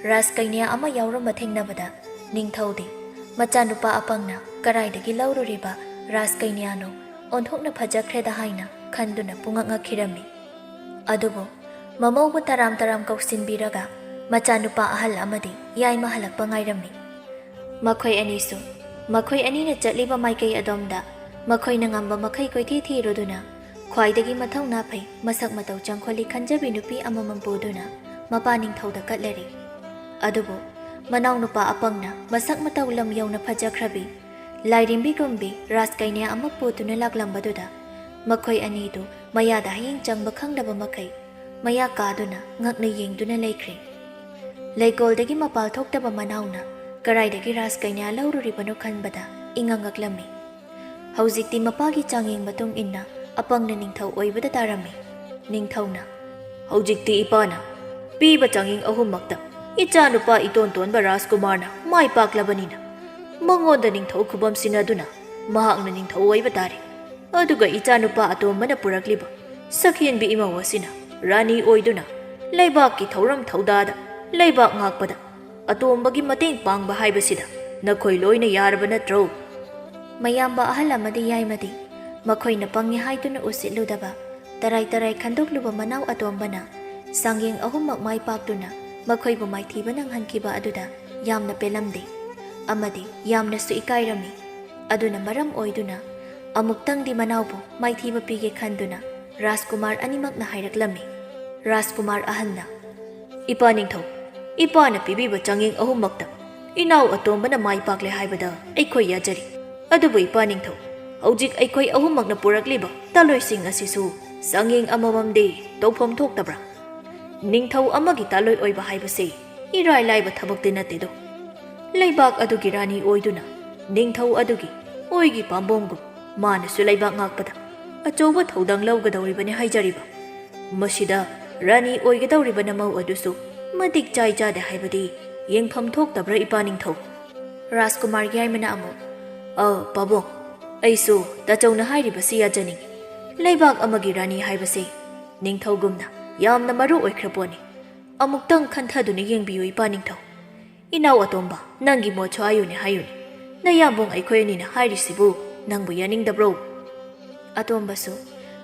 ꯔꯥꯖꯀꯩꯅ꯭ꯌꯥ ꯑꯃ ꯌꯥꯎꯔꯝꯕ ꯊꯦꯡꯅꯕꯗ, ꯅꯤꯡꯊꯧꯗꯤ ꯃꯆꯥꯅꯨꯄꯥ ꯑꯄꯪꯅ ꯀꯔꯥꯏꯗꯒꯤ ꯂꯧꯔꯨꯔꯤꯕ ꯔꯥꯖꯀꯩꯅ꯭ꯌꯥꯅꯣ, ꯑꯣꯟꯊꯣꯛꯅ ꯐꯖꯈ꯭ꯔꯦꯗ ꯍꯥꯏꯅ ꯈꯟꯗꯨꯅ ꯄꯨꯡꯉꯛ ꯉꯛꯈꯤꯔꯝꯃꯤ꯫ ꯑꯗꯨꯕꯨ ꯃꯃꯧꯕꯨ ꯇꯔꯥꯝ ꯇꯔꯥꯝ ꯀꯧꯁꯤꯟꯕꯤꯔꯒ ꯃꯆꯥꯅꯨꯄꯥ ꯑꯍꯜ ꯑꯃꯗꯤ ꯌꯥꯏꯃ ꯍꯜꯂꯛꯄ ꯉꯥꯏꯔꯝꯃꯤ꯫ ꯃꯈꯣꯏ ꯑꯅꯤꯁꯨ ꯃꯈꯣꯏ ꯑꯅꯤꯅ ꯆꯠꯂꯤꯕ ꯃꯥꯏꯀꯩ ꯑꯗꯣꯝꯗ ꯃꯈꯣꯏꯅ ꯉꯝꯕ ꯃꯈꯩ ꯀꯣꯏꯊꯤ ꯊꯤꯔꯨꯗꯨꯅ, ꯈ꯭ꯋꯥꯏꯗꯒꯤ ꯃꯊꯧꯅꯥ ꯐꯩ, ꯃꯁꯛ ꯃꯇꯧ ꯆꯪꯈꯣꯜꯂꯤ ꯈꯟꯖꯕꯤ ꯅꯨꯄꯤ ꯑꯃꯃꯝ ꯄꯨꯗꯨꯅ ꯃꯄꯥ ꯅꯤꯡꯊꯧꯗ ꯀꯠꯂꯔꯤ꯫ ꯑꯗꯨꯕꯨ ꯃꯅꯥꯎꯅꯨꯄꯥ ꯑꯄꯪꯅ ꯃꯁꯛ ꯃꯇꯧ ꯂꯝ ꯌꯧꯅ ꯐꯖꯈ꯭ꯔꯕꯤ ꯂꯥꯏꯔꯦꯝꯕꯤꯒꯨꯝꯕꯤ ꯔꯥꯖꯀꯩꯅ꯭ꯌꯥ ꯑꯃ ꯄꯨꯗꯨꯅ ꯂꯥꯛꯂꯝꯕꯗꯨꯗ ꯃꯈꯣꯏ ꯑꯅꯤꯗꯨ ꯃꯌꯥꯗ ꯍꯌꯤꯡ ꯆꯪꯕ ꯈꯪꯗꯕ ꯃꯈꯩ ꯃꯌꯥ ꯀꯥꯗꯨꯅ ꯉꯛꯅ ꯌꯦꯡꯗꯨꯅ ꯂꯩꯈ꯭ꯔꯦ꯫ ꯂꯩꯀꯣꯜꯗꯒꯤ ꯃꯄꯥꯜ ꯊꯣꯛꯇꯕ ꯃꯅꯥꯎꯅ ꯀꯔꯥꯏꯗꯒꯤ ꯔꯥꯖꯀꯩꯅ꯭ꯌꯥ ꯂꯧꯔꯨꯔꯤꯕꯅꯣ ꯈꯟꯕꯗ ꯏꯉꯛ ꯉꯛꯂꯝꯃꯤ꯫ ꯍꯧꯖꯤꯛꯇꯤ ꯃꯄꯥꯒꯤ ꯆꯥꯡꯌꯦꯡ ꯃꯇꯨꯡ ꯏꯟꯅ ꯑꯄꯪꯅ ꯅꯤꯡꯊꯧ ꯑꯣꯏꯕꯗ ꯇꯥꯔꯝꯃꯤ꯫ ꯅꯤꯡꯊꯧꯅ, "ꯍꯧꯖꯤꯛꯇꯤ ꯏꯄꯥꯅ ꯄꯤꯕ ꯆꯥꯡꯌꯦꯡ ꯑꯍꯨꯝꯃꯛꯇ ꯏꯆꯥꯅꯨꯄꯥ ꯏꯇꯣꯟ ꯇꯣꯟꯕ ꯔꯥꯖꯀꯨꯃꯥꯔꯅ ꯃꯥꯏ ꯄꯥꯛꯂꯕꯅꯤꯅ ꯃꯉꯣꯟꯗ ꯅꯤꯡꯊꯧ ꯈꯨꯕꯝ ꯁꯤꯟꯅꯗꯨꯅ ꯃꯍꯥꯛꯅ ꯅꯤꯡꯊꯧ ꯑꯣꯏꯕ ꯇꯥꯔꯦ꯫ ꯑꯗꯨꯒ ꯏꯆꯥꯅꯨꯄꯥ ꯑꯇꯣꯝꯕꯅ ꯄꯨꯔꯛꯂꯤꯕ ꯁꯛꯍꯦꯟꯕꯤ ꯏꯃꯧ ꯑꯁꯤꯅ ꯔꯥꯅꯤ ꯑꯣꯏꯗꯨꯅ ꯂꯩꯕꯥꯛꯀꯤ ꯊꯧꯔꯝ ꯊꯧꯗꯥꯗ, ꯂꯩꯕꯥꯛ ꯉꯥꯛꯄꯗ ꯑꯇꯣꯝꯕꯒꯤ ꯃꯇꯦꯡ ꯄꯥꯡꯕ ꯍꯥꯏꯕꯁꯤꯗ ꯅꯈꯣꯏ ꯂꯣꯏꯅ ꯌꯥꯔꯕ ꯅꯠꯇ꯭ꯔꯣ?" ꯃꯌꯥꯝꯕ ꯑꯍꯜ ꯑꯃꯗꯤ ꯌꯥꯏꯃꯗꯤ ꯃꯈꯣꯏꯅ ꯄꯪꯉꯤ ꯍꯥꯏꯗꯨꯅ ꯎꯁꯤꯠꯂꯨꯗꯕ, ꯇꯔꯥꯏ ꯇꯔꯥꯏ ꯈꯟꯗꯣꯛꯂꯨꯕ ꯃꯅꯥꯎ ꯑꯇꯣꯝꯕꯅ ꯆꯥꯡꯌꯦꯡ ꯑꯍꯨꯝꯃꯛ ꯃꯥꯏ ꯄꯥꯛꯇꯨꯅ ꯃꯈꯣꯏꯕꯨ ꯃꯥꯏꯊꯤꯕ ꯅꯪꯍꯟꯈꯤꯕ ꯑꯗꯨꯗ ꯌꯥꯝꯅ ꯄꯦꯜꯂꯝꯗꯦ ꯑꯃꯗꯤ ꯌꯥꯝꯅꯁꯨ ꯏꯀꯥꯏꯔꯝꯃꯤ꯫ ꯑꯗꯨꯅ ꯃꯔꯝ ꯑꯣꯏꯗꯨꯅ ꯑꯃꯨꯛꯇꯪꯗꯤ ꯃꯅꯥꯎꯕꯨ ꯃꯥꯏꯊꯤꯕ ꯄꯤꯒꯦ ꯈꯟꯗꯨꯅ ꯔꯥꯖꯀꯨꯃꯥꯔ ꯑꯅꯤꯃꯛꯅ ꯍꯥꯏꯔꯛꯂꯝꯃꯤ꯫ ꯔꯥꯖꯀꯨꯃꯥꯔ ꯑꯍꯟꯅ, "ꯏꯄꯥ ꯅꯤꯡꯊꯧ, ꯏꯄꯥꯅ ꯄꯤꯕꯤꯕ ꯆꯥꯡꯌꯦꯡ ꯑꯍꯨꯝꯃꯛꯇ ꯏꯅꯥꯎ ꯑꯇꯣꯝꯕꯅ ꯃꯥꯏ ꯄꯥꯛꯂꯦ ꯍꯥꯏꯕꯗ ꯑꯩꯈꯣꯏ ꯌꯥꯖꯔꯤ꯫ ꯑꯗꯨꯕꯨ ꯏꯄꯥ ꯅꯤꯡꯊꯧ, ꯍꯧꯖꯤꯛ ꯑꯩꯈꯣꯏ ꯑꯍꯨꯝꯃꯛꯅ ꯄꯨꯔꯛꯂꯤꯕ ꯇꯥꯂꯣꯏꯁꯤꯡ ꯑꯁꯤꯁꯨ ꯆꯥꯡꯌꯦꯡ ꯑꯃꯃꯝꯗꯤ ꯇꯧꯐꯝ ꯊꯣꯛꯇꯕ꯭ꯔꯥ? ꯅꯤꯡꯊꯧ ꯑꯃꯒꯤ ꯇꯥꯂꯣꯏ ꯑꯣꯏꯕ ꯍꯥꯏꯕꯁꯤ ꯏꯔꯥꯏ ꯂꯥꯏꯕ ꯊꯕꯛꯇꯤ ꯅꯠꯇꯦꯗꯣ꯫ ꯂꯩꯕꯥꯛ ꯑꯗꯨꯒꯤ ꯔꯥꯅꯤ ꯑꯣꯏꯗꯨꯅ ꯅꯤꯡꯊꯧ ꯑꯗꯨꯒꯤ ꯑꯣꯏꯒꯤ ꯄꯥꯝꯕꯣꯝꯒꯨꯝ ꯃꯥꯅꯁꯨ ꯂꯩꯕꯥꯛ ꯉꯥꯛꯄꯗ ꯑꯆꯧꯕ ꯊꯧꯗꯥꯡ ꯂꯧꯒꯗꯧꯔꯤꯕꯅꯤ ꯍꯥꯏꯖꯔꯤꯕ꯫ ꯃꯁꯤꯗ ꯔꯥꯅꯤ ꯑꯣꯏꯒꯗꯧꯔꯤꯕ ꯅꯃꯧ ꯑꯗꯨꯁꯨ ꯃꯇꯤꯛ ꯆꯥꯏ ꯆꯥꯗꯦ ꯍꯥꯏꯕꯗꯤ ꯌꯦꯡꯐꯝ ꯊꯣꯛꯇꯕ꯭ꯔꯥ ꯏꯄꯥ ꯅꯤꯡꯊꯧ?" ꯔꯥꯖꯀꯨꯃꯥꯔ ꯌꯥꯏꯃꯅ ꯑꯃꯨꯛ, "ꯑ, ꯄꯥꯕꯨꯡ, ꯑꯩꯁꯨ ꯇꯥꯆꯧꯅ ꯍꯥꯏꯔꯤꯕꯁꯤ ꯌꯥꯖꯅꯤꯡꯏ꯫ ꯂꯩꯕꯥꯛ ꯑꯃꯒꯤ ꯔꯥꯅꯤ ꯍꯥꯏꯕꯁꯤ ꯅꯤꯡꯊꯧꯒꯨꯝꯅ ꯌꯥꯝꯅ ꯃꯔꯨ ꯑꯣꯏꯈ꯭ꯔ ꯄꯣꯠꯅꯤ꯫ ꯑꯃꯨꯛꯇꯪ ꯈꯟꯊꯗꯨꯅ ꯌꯦꯡꯕꯤꯌꯨ, ꯏꯄꯥ ꯅꯤꯡꯊꯧ꯫ ꯏꯅꯥꯎ ꯑꯇꯣꯝꯕ, ꯅꯪꯒꯤ ꯃꯣꯠꯁꯨ ꯍꯥꯏꯌꯨꯅꯦ, ꯍꯥꯏꯌꯨꯅꯦ꯫ ꯅꯌꯥꯝꯕꯨꯡ ꯑꯩꯈꯣꯏ ꯑꯅꯤꯅ ꯍꯥꯏꯔꯤꯁꯤꯕꯨ ꯅꯪꯕꯨ ꯌꯥꯅꯤꯡꯗꯕ꯭ꯔꯣ? ꯑꯇꯣꯝꯕꯁꯨ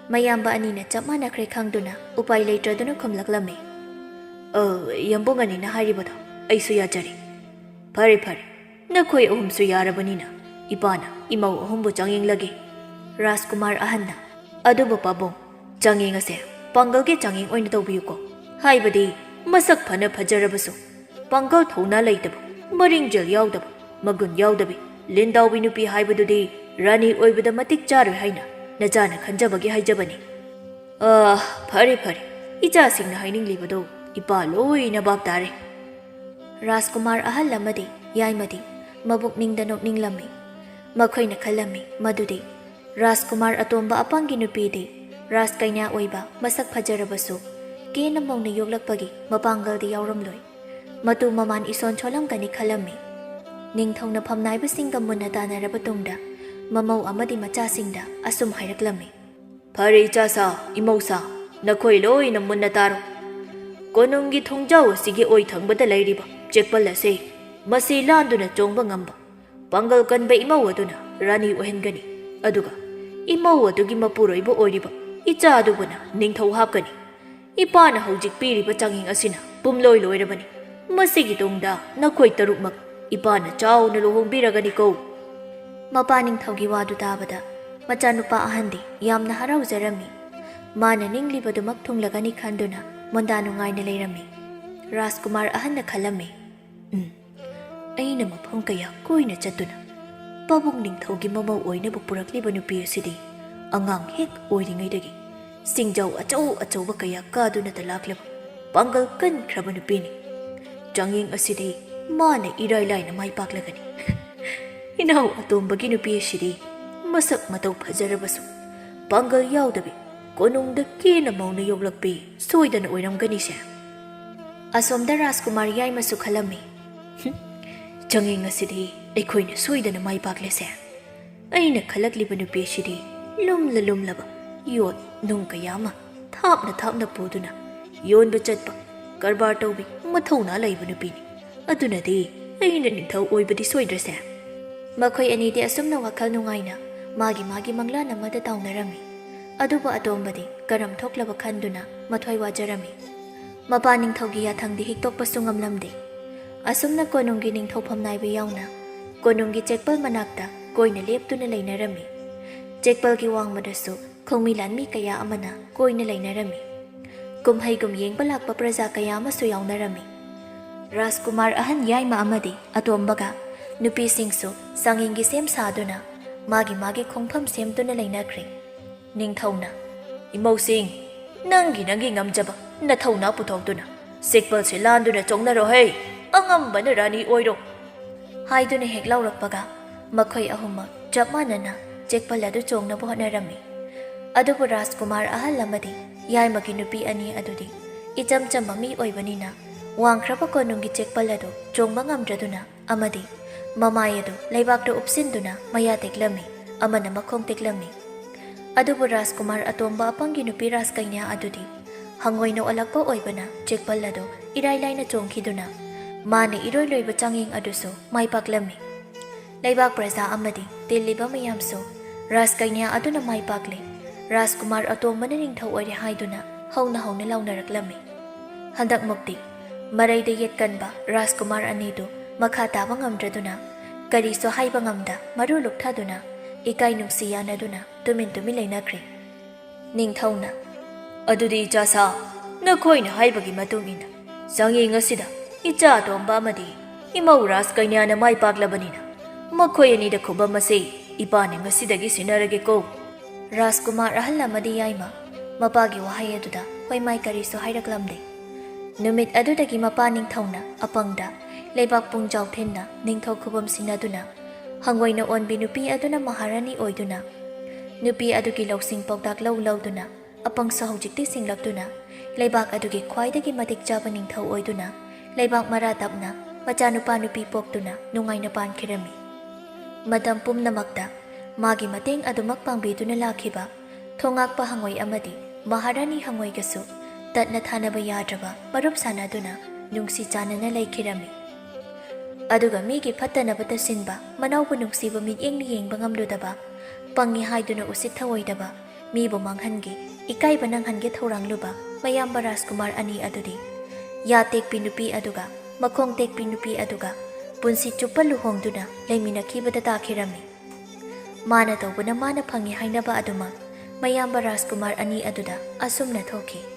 ꯃꯌꯥꯝꯕ ꯑꯅꯤꯅ ꯆꯞ ꯃꯥꯟꯅꯈ꯭ꯔꯦ ꯈꯪꯗꯨꯅ ꯎꯄꯥꯏ ꯂꯩꯇ꯭ꯔꯗꯨꯅ ꯈꯨꯝꯂꯛꯂꯝꯃꯤ꯫ "ꯑ, ꯌꯥꯝꯕꯨꯡ ꯑꯅꯤꯅ ꯍꯥꯏꯔꯤꯕꯗꯣ ꯑꯩꯁꯨ ꯌꯥꯖꯔꯦ꯫ ꯐꯔꯦ, ꯐꯔꯦ, ꯅꯈꯣꯏ ꯑꯍꯨꯝꯁꯨ ꯌꯥꯔꯕꯅꯤꯅ ꯏꯄꯥꯅ ꯏꯃꯧ ꯑꯍꯨꯝꯕꯨ ꯆꯥꯡꯌꯦꯡꯂꯒꯦ꯫" ꯔꯥꯖꯀꯨꯃꯥꯔ ꯑꯍꯟꯅ, "ꯑꯗꯨꯕꯨ ꯄꯥꯕꯨꯡ, ꯆꯥꯡꯌꯦꯡ ꯑꯁꯦ ꯄꯥꯡꯒꯜꯒꯤ ꯆꯥꯡꯌꯦꯡ ꯑꯣꯏꯅ ꯇꯧꯕꯤꯌꯨꯀꯣ꯫ ꯍꯥꯏꯕꯗꯤ ꯃꯁꯛ ꯐꯅ ꯐꯖꯔꯕꯁꯨ ꯄꯥꯡꯒꯜ ꯊꯧꯅꯥ ꯂꯩꯇꯕ, ꯃꯔꯤꯡꯖꯦꯜ ꯌꯥꯎꯗꯕ, ꯃꯒꯨꯟ ꯌꯥꯎꯗꯕꯤ, ꯂꯤꯟꯗꯥꯎꯕꯤ ꯅꯨꯄꯤ ꯍꯥꯏꯕꯗꯨꯗꯤ ꯔꯥꯅꯤ ꯑꯣꯏꯕꯗ ꯃꯇꯤꯛ ꯆꯥꯔꯣꯏ ꯍꯥꯏꯅ ꯅꯆꯥꯅ ꯈꯟꯖꯕꯒꯤ ꯍꯥꯏꯖꯕꯅꯤ꯫" "ꯑꯥ, ꯐꯔꯦ, ꯐꯔꯦ, ꯏꯆꯥꯁꯤꯡꯅ ꯍꯥꯏꯅꯤꯡꯂꯤꯕꯗꯨ ꯏꯄꯥ ꯂꯣꯏꯅ ꯚꯥꯞ ꯇꯥꯔꯦ꯫" ꯔꯥꯖꯀꯨꯃꯥꯔ ꯑꯍꯜ ꯑꯃꯗꯤ ꯌꯥꯏꯃꯗꯤ ꯃꯕꯨꯛꯅꯤꯡꯗ ꯅꯣꯛꯅꯤꯡꯂꯝꯃꯤ꯫ ꯃꯈꯣꯏꯅ ꯈꯜꯂꯝꯃꯤ ꯃꯗꯨꯗꯤ ꯔꯥꯖꯀꯨꯃꯥꯔ ꯑꯇꯣꯝꯕ ꯑꯄꯪꯒꯤ ꯅꯨꯄꯤꯗꯤ ꯔꯥꯖꯀꯩꯅ꯭ꯌꯥ ꯑꯣꯏꯕ, ꯃꯁꯛ ꯐꯖꯔꯕꯁꯨ ꯀꯦꯅ ꯃꯧꯅ ꯌꯣꯛꯂꯛꯄꯒꯤ ꯃꯄꯥꯡꯒꯜꯗꯤ ꯌꯥꯎꯔꯝꯂꯣꯏ꯫ ꯃꯇꯨ ꯃꯃꯥꯟ ꯏꯁꯣꯟ ꯁꯣꯜꯂꯝꯒꯅꯤ ꯈꯜꯂꯝꯃꯤ꯫ ꯅꯤꯡꯊꯧꯅ ꯐꯝꯅꯥꯏꯕꯁꯤꯡꯒ ꯃꯨꯟꯅ ꯇꯥꯟꯅꯔꯕ ꯇꯨꯡꯗ ꯃꯃꯧ ꯑꯃꯗꯤ ꯃꯆꯥꯁꯤꯡꯗ ꯑꯁꯨꯝ ꯍꯥꯏꯔꯛꯂꯝꯃꯤ꯫ "ꯐꯔꯦ, ꯏꯆꯥꯁꯥ, ꯏꯃꯧꯁꯥ, ꯅꯈꯣꯏ ꯂꯣꯏꯅ ꯃꯨꯟꯅ ꯇꯥꯔꯣ꯫ ꯀꯣꯅꯨꯡꯒꯤ ꯊꯣꯡꯖꯥꯎ ꯑꯁꯤꯒꯤ ꯑꯣꯏ ꯊꯪꯕꯗ ꯂꯩꯔꯤꯕ ꯆꯦꯛꯄꯜ ꯑꯁꯦ ꯃꯁꯤ ꯂꯥꯟꯗꯨꯅ ꯆꯣꯡꯕ ꯉꯝꯕ ꯄꯥꯡꯒꯜ ꯀꯟꯕ ꯏꯃꯧ ꯑꯗꯨꯅ ꯔꯥꯅꯤ ꯑꯣꯏꯍꯟꯒꯅꯤ꯫ ꯑꯗꯨꯒ ꯏꯃꯧ ꯑꯗꯨꯒꯤ ꯃꯄꯨꯔꯣꯏꯕ ꯑꯣꯏꯔꯤꯕ ꯏꯆꯥ ꯑꯗꯨꯕꯨꯅ ꯅꯤꯡꯊꯧ ꯍꯥꯞꯀꯅꯤ꯫ ꯏꯄꯥꯅ ꯍꯧꯖꯤꯛ ꯄꯤꯔꯤꯕ ꯆꯥꯡꯌꯦꯡ ꯑꯁꯤꯅ ꯄꯨꯝꯂꯣꯏ ꯂꯣꯏꯔꯕꯅꯤ꯫ ꯃꯁꯤꯒꯤ ꯇꯨꯡꯗ ꯅꯈꯣꯏ ꯇꯔꯨꯛꯃꯛ ꯏꯄꯥꯅ ꯆꯥꯎꯅ ꯂꯨꯍꯣꯡꯕꯤꯔꯒꯅꯤꯀꯣ꯫" ꯃꯄꯥ ꯅꯤꯡꯊꯧꯒꯤ ꯋꯥꯗꯨ ꯇꯥꯕꯗ ꯃꯆꯥꯅꯨꯄꯥ ꯑꯍꯟꯗꯤ ꯌꯥꯝꯅ ꯍꯔꯥꯎꯖꯔꯝꯃꯤ꯫ ꯃꯥꯅ ꯅꯤꯡꯂꯤꯕꯗꯨꯃꯛ ꯊꯨꯡꯂꯒꯅꯤ ꯈꯟꯗꯨꯅ ꯃꯨꯟꯗꯥ ꯅꯨꯡꯉꯥꯏꯅ ꯂꯩꯔꯝꯃꯤ꯫ ꯔꯥꯖꯀꯨꯃꯥꯔ ꯑꯍꯟꯅ ꯈꯜꯂꯝꯃꯤ, "ꯎꯝ, ꯑꯩꯅ ꯃꯐꯝ ꯀꯌꯥ ꯀꯣꯏꯅ ꯆꯠꯇꯨꯅ ꯄꯥꯕꯨꯡ ꯅꯤꯡꯊꯧꯒꯤ ꯃꯃꯧ ꯑꯣꯏꯅꯕ ꯄꯨꯔꯛꯂꯤꯕ ꯅꯨꯄꯤ ꯑꯁꯤꯗꯤ ꯑꯉꯥꯡ ꯍꯦꯛ ꯑꯣꯏꯔꯤꯉꯩꯗꯒꯤ ꯁꯤꯡꯖꯥꯎ ꯑꯆꯧ ꯑꯆꯧꯕ ꯀꯌꯥ ꯀꯥꯗꯨꯅꯇ ꯂꯥꯛꯂꯕ ꯄꯥꯡꯒꯜ ꯀꯟꯈ꯭ꯔꯕ ꯅꯨꯄꯤꯅꯤ꯫ ꯆꯥꯡꯌꯦꯡ ꯑꯁꯤꯗꯤ ꯃꯥꯅ ꯏꯔꯥꯏ ꯂꯥꯏꯅ ꯃꯥꯏ ꯄꯥꯛꯂꯒꯅꯤ꯫" "ꯏꯅꯥꯎ ꯑꯇꯣꯝꯕꯒꯤ ꯅꯨꯄꯤ ꯑꯁꯤꯗꯤ ꯃꯁꯛ ꯃꯇꯧ ꯐꯖꯔꯕꯁꯨ ꯄꯥꯡꯒꯜ ꯌꯥꯎꯗꯕꯤ, ꯀꯣꯅꯨꯡꯗ ꯀꯦꯅ ꯃꯧꯅ ꯌꯣꯛꯂꯛꯄꯤ ꯁꯣꯏꯗꯅ ꯑꯣꯏꯔꯝꯒꯅꯤꯁꯦ꯫" ꯑꯁꯣꯝꯗ ꯔꯥꯖꯀꯨꯃꯥꯔ ꯌꯥꯏꯃꯁꯨ ꯈꯜꯂꯝꯃꯤ, "ꯍꯨꯝ, ꯆꯥꯡꯌꯦꯡ ꯑꯁꯤꯗꯤ ꯑꯩꯈꯣꯏꯅ ꯁꯣꯏꯗꯅ ꯃꯥꯏ ꯄꯥꯛꯂꯦꯁꯦ꯫ ꯑꯩꯅ ꯈꯜꯂꯛꯂꯤꯕ ꯅꯨꯄꯤ ꯑꯁꯤꯗꯤ ꯂꯨꯝꯂ ꯂꯨꯝꯂꯕ ꯌꯣꯠ ꯅꯨꯡ ꯀꯌꯥ ꯑꯃ ꯊꯥꯞꯅ ꯊꯥꯞꯅ ꯄꯨꯗꯨꯅ ꯌꯣꯟꯕ ꯆꯠꯄ, ꯀꯔꯕꯥꯔ ꯇꯧꯕꯤ, ꯃꯊꯧꯅꯥ ꯂꯩꯕ ꯅꯨꯄꯤꯅꯤ꯫ ꯑꯗꯨꯅꯗꯤ ꯑꯩꯅ ꯅꯤꯡꯊꯧ ꯑꯣꯏꯕꯗꯤ ꯁꯣꯏꯗ꯭ꯔꯁꯦ꯫ ꯃꯈꯣꯏ ꯑꯅꯤꯗꯤ ꯑꯁꯨꯝꯅ ꯋꯥꯈꯜ ꯅꯨꯡꯉꯥꯏꯅ ꯃꯥꯒꯤ ꯃꯥꯒꯤ ꯃꯪꯂꯥꯟ ꯑꯃꯗ ꯇꯥꯎꯅꯔꯝꯃꯤ꯫ ꯑꯗꯨꯕꯨ ꯑꯇꯣꯝꯕꯗꯤ ꯀꯔꯝ ꯊꯣꯛꯂꯕ ꯈꯟꯗꯨꯅ ꯃꯊ꯭ꯋꯥꯏ ꯋꯥꯖꯔꯝꯃꯤ꯫ ꯃꯄꯥ ꯅꯤꯡꯊꯧꯒꯤ ꯌꯥꯊꯪꯗꯤ ꯍꯤꯛꯇꯣꯛꯄꯁꯨ ꯉꯝꯂꯝꯗꯦ꯫ ꯑꯁꯨꯝꯅ ꯀꯣꯅꯨꯡꯒꯤ ꯅꯤꯡꯊꯧꯐꯝ ꯅꯥꯏꯕ ꯌꯥꯎꯅ ꯀꯣꯅꯨꯡꯒꯤ ꯆꯦꯛꯄꯜ ꯃꯅꯥꯛꯇ ꯀꯣꯏꯅ ꯂꯦꯞꯇꯨꯅ ꯂꯩꯅꯔꯝꯃꯤ꯫ ꯆꯦꯛꯄꯜꯒꯤ ꯋꯥꯡꯃꯗꯁꯨ ꯈꯣꯡꯃꯤ ꯂꯥꯟꯃꯤ ꯀꯌꯥ ꯑꯃꯅ ꯀꯣꯏꯅ ꯂꯩꯅꯔꯝꯃꯤ꯫ ꯀꯨꯝꯍꯩꯒꯨꯝ ꯌꯦꯡꯕ ꯂꯥꯛꯄ ꯄ꯭ꯔꯖꯥ ꯀꯌꯥ ꯑꯃꯁꯨ ꯌꯥꯎꯅꯔꯝꯃꯤ꯫ ꯔꯥꯖꯀꯨꯃꯥꯔ ꯑꯍꯟ ꯌꯥꯏꯃ ꯑꯃꯗꯤ ꯑꯇꯣꯝꯕꯒ ꯅꯨꯄꯤꯁꯤꯡꯁꯨ ꯆꯥꯡꯌꯦꯡꯒꯤ ꯁꯦꯝ ꯁꯥꯗꯨꯅ ꯃꯥꯒꯤ ꯃꯥꯒꯤ ꯈꯣꯡꯐꯝ ꯁꯦꯝꯗꯨꯅ ꯂꯩꯅꯈ꯭ꯔꯦ꯫ ꯅꯤꯡꯊꯧꯅ, "ꯏꯃꯧꯁꯤꯡ, ꯅꯪꯒꯤ ꯅꯪꯒꯤ ꯉꯝꯖꯕ ꯅꯊꯧꯅꯥ ꯄꯨꯊꯣꯛꯇꯨꯅ ꯆꯦꯛꯄꯜꯁꯦ ꯂꯥꯟꯗꯨꯅ ꯆꯣꯡꯅꯔꯣꯍꯦ! ꯑꯉꯝꯕꯅ ꯔꯥꯅꯤ ꯑꯣꯏꯔꯣ!" ꯍꯥꯏꯗꯨꯅ ꯍꯦꯛ ꯂꯥꯎꯔꯛꯄꯒ ꯃꯈꯣꯏ ꯑꯍꯨꯝꯃꯛ ꯆꯞ ꯃꯥꯟꯅꯅ ꯆꯦꯛꯄꯜ ꯑꯗꯨ ꯆꯣꯡꯅꯕ ꯍꯣꯠꯅꯔꯝꯃꯤ꯫ ꯑꯗꯨꯕꯨ ꯔꯥꯖꯀꯨꯃꯥꯔ ꯑꯍꯜ ꯑꯃꯗꯤ ꯌꯥꯏꯃꯒꯤ ꯅꯨꯄꯤ ꯑꯅꯤ ꯑꯗꯨꯗꯤ ꯏꯆꯝ ꯆꯝꯕ ꯃꯤ ꯑꯣꯏꯕꯅꯤꯅ ꯋꯥꯡꯈ꯭ꯔꯕ ꯀꯣꯅꯨꯡꯒꯤ ꯆꯦꯛꯄꯜ ꯑꯗꯨ ꯆꯣꯡꯕ ꯉꯝꯗ꯭ꯔꯗꯨꯅ ꯑꯃꯗꯤ ꯃꯃꯥꯏ ꯑꯗꯨ ꯂꯩꯕꯥꯛꯇ ꯎꯞꯁꯤꯟꯗꯨꯅ ꯃꯌꯥ ꯇꯦꯛꯂꯝꯃꯤ, ꯑꯃꯅ ꯃꯈꯣꯡ ꯇꯦꯛꯂꯝꯃꯤ꯫ ꯑꯗꯨꯕꯨ ꯔꯥꯖꯀꯨꯃꯥꯔ ꯑꯇꯣꯝꯕ ꯑꯄꯪꯒꯤ ꯅꯨꯄꯤ ꯔꯥꯖꯀꯩꯅ꯭ꯌꯥ ꯑꯗꯨꯗꯤ ꯍꯪꯉꯣꯏꯅ ꯑꯣꯜꯂꯛꯄ ꯑꯣꯏꯕꯅ ꯆꯦꯛꯄꯜ ꯑꯗꯨ ꯏꯔꯥꯏ ꯂꯥꯏꯅ ꯆꯣꯡꯈꯤꯗꯨꯅ ꯃꯥꯅ ꯏꯔꯣꯏ ꯂꯣꯏꯕ ꯆꯥꯡꯌꯦꯡ ꯑꯗꯨꯁꯨ ꯃꯥꯏ ꯄꯥꯛꯂꯝꯃꯤ꯫ ꯂꯩꯕꯥꯛ ꯄ꯭ꯔꯖꯥ ꯑꯃꯗꯤ ꯇꯤꯜꯂꯤꯕ ꯃꯌꯥꯝꯁꯨ ꯔꯥꯖꯀꯩꯅ꯭ꯌꯥ ꯑꯗꯨꯅ ꯃꯥꯏ ꯄꯥꯛꯂꯦ, ꯔꯥꯖꯀꯨꯃꯥꯔ ꯑꯇꯣꯝꯕꯅ ꯅꯤꯡꯊꯧ ꯑꯣꯏꯔꯦ ꯍꯥꯏꯗꯨꯅ ꯍꯧꯅ ꯍꯧꯅ ꯂꯥꯎꯅꯔꯛꯂꯝꯃꯤ꯫ ꯍꯟꯗꯛꯃꯨꯛꯇꯤ ꯃꯔꯩꯗ ꯌꯦꯠꯀꯟꯕ ꯔꯥꯖꯀꯨꯃꯥꯔ ꯑꯅꯤꯗꯨ ꯃꯈꯥ ꯇꯥꯕ ꯉꯝꯗ꯭ꯔꯗꯨꯅ ꯀꯔꯤꯁꯨ ꯍꯥꯏꯕ ꯉꯝꯗ ꯃꯔꯨ ꯂꯨꯛꯊꯗꯨꯅ ꯏꯀꯥꯏ ꯅꯨꯡꯁꯤ ꯌꯥꯅꯗꯨꯅ ꯇꯨꯃꯤꯟ ꯇꯨꯃꯤꯟ ꯂꯩꯅꯈ꯭ꯔꯦ꯫ ꯅꯤꯡꯊꯧꯅ, "ꯑꯗꯨꯗꯤ ꯏꯆꯥꯁꯥ, ꯅꯈꯣꯏꯅ ꯍꯥꯏꯕꯒꯤ ꯃꯇꯨꯡ ꯏꯟꯅ ꯆꯥꯡꯌꯦꯡ ꯑꯁꯤꯗ ꯏꯆꯥ ꯑꯇꯣꯝꯕ ꯑꯃꯗꯤ ꯏꯃꯧ ꯔꯥꯖꯀꯩꯅ꯭ꯌꯥꯅ ꯃꯥꯏ ꯄꯥꯛꯂꯕꯅꯤꯅ ꯃꯈꯣꯏ ꯑꯅꯤꯗ ꯈꯨꯕꯝ ꯑꯁꯤ ꯏꯄꯥꯅ ꯉꯁꯤꯗꯒꯤ ꯁꯤꯟꯅꯔꯒꯦꯀꯣ"꯫ ꯔꯥꯖꯀꯨꯃꯥꯔ ꯑꯍꯜ ꯑꯃꯗꯤ ꯌꯥꯏꯃ ꯃꯄꯥꯒꯤ ꯋꯥꯍꯩ ꯑꯗꯨꯗ ꯍꯣꯏ ꯃꯥꯏ ꯀꯔꯤꯁꯨ ꯍꯥꯏꯔꯛꯂꯝꯗꯦ꯫ ꯅꯨꯃꯤꯠ ꯑꯗꯨꯗꯒꯤ ꯃꯄꯥ ꯅꯤꯡꯊꯧꯅ ꯑꯄꯪꯗ ꯂꯩꯕꯥꯛ ꯄꯨꯡꯖꯥꯎ ꯊꯤꯟꯅ ꯅꯤꯡꯊꯧ ꯈꯨꯕꯝ ꯁꯤꯟꯅꯗꯨꯅ ꯍꯪꯉꯣꯏꯅ ꯑꯣꯟꯕꯤ ꯅꯨꯄꯤ ꯑꯗꯨꯅ ꯃꯍꯥꯔꯥꯅꯤ ꯑꯣꯏꯗꯨꯅ ꯅꯨꯄꯤ ꯑꯗꯨꯒꯤ ꯂꯧꯁꯤꯡ ꯄꯥꯎꯇꯥꯛ ꯂꯧ ꯂꯧꯗꯨꯅ ꯑꯄꯪꯁꯨ ꯍꯧꯖꯤꯛꯇꯤ ꯁꯤꯡꯂꯛꯇꯨꯅ ꯂꯩꯕꯥꯛ ꯑꯗꯨꯒꯤ ꯈ꯭ꯋꯥꯏꯗꯒꯤ ꯃꯇꯤꯛ ꯆꯥꯕ ꯅꯤꯡꯊꯧ ꯑꯣꯏꯗꯨꯅ ꯂꯩꯕꯥꯛ ꯃꯔꯥ ꯇꯞꯅ ꯃꯆꯥꯅꯨꯄꯥ ꯅꯨꯄꯤ ꯄꯣꯛꯇꯨꯅ ꯅꯨꯡꯉꯥꯏꯅ ꯄꯥꯟꯈꯤꯔꯝꯃꯤ꯫ ꯃꯇꯝ ꯄꯨꯝꯅꯃꯛꯇ ꯃꯥꯒꯤ ꯃꯇꯦꯡ ꯑꯗꯨꯃꯛ ꯄꯥꯡꯕꯤꯗꯨꯅ ꯂꯥꯛꯈꯤꯕ ꯊꯣꯉꯥꯛꯄ ꯍꯉꯣꯏ ꯑꯃꯗꯤ ꯃꯍꯥꯔꯥꯅꯤ ꯍꯉꯣꯏꯒꯁꯨ ꯇꯠꯅ ꯊꯥꯅꯕ ꯌꯥꯗ꯭ꯔꯕ ꯃꯔꯨꯞ ꯁꯥꯟꯅꯗꯨꯅ ꯅꯨꯡꯁꯤ ꯆꯥꯟꯅꯅ ꯂꯩꯈꯤꯔꯝꯃꯤ꯫ ꯑꯗꯨꯒ ꯃꯤꯒꯤ ꯐꯠꯇꯅꯕꯇ ꯁꯤꯟꯕ, ꯃꯅꯥꯎꯕꯨ ꯅꯨꯡꯁꯤꯕ ꯃꯤꯠꯌꯦꯡꯅ ꯌꯦꯡꯕ ꯉꯝꯂꯨꯗꯕ, ꯄꯪꯉꯤ ꯍꯥꯏꯗꯨꯅ ꯎꯁꯤꯠ ꯊꯑꯣꯏꯗꯕ, ꯃꯤꯕꯨ ꯃꯥꯡꯍꯟꯒꯦ, ꯏꯀꯥꯏꯕ ꯅꯪꯍꯟꯒꯦ ꯊꯧꯔꯥꯡꯂꯨꯕ ꯃꯌꯥꯝꯕ ꯔꯥꯖꯀꯨꯃꯥꯔ ꯑꯅꯤ ꯑꯗꯨꯗꯤ ꯌꯥ ꯇꯦꯛꯄꯤ ꯅꯨꯄꯤ ꯑꯗꯨꯒ ꯃꯈꯣꯡ ꯇꯦꯛꯄꯤ ꯅꯨꯄꯤ ꯑꯗꯨꯒ ꯄꯨꯟꯁꯤ ꯆꯨꯞꯄ ꯂꯨꯍꯣꯡꯗꯨꯅ ꯂꯩꯃꯤꯟꯅꯈꯤꯕꯗ ꯇꯥꯈꯤꯔꯝꯃꯤ꯫ ꯃꯥꯅ ꯇꯧꯕꯅ ꯃꯥꯅ ꯐꯪꯉꯤ ꯍꯥꯏꯅꯕ ꯑꯗꯨꯃꯛ ꯃꯌꯥꯝꯕ ꯔꯥꯖꯀꯨꯃꯥꯔ ꯑꯅꯤ ꯑꯗꯨꯗ ꯑꯁꯨꯝꯅ ꯊꯣꯛꯈꯤ꯫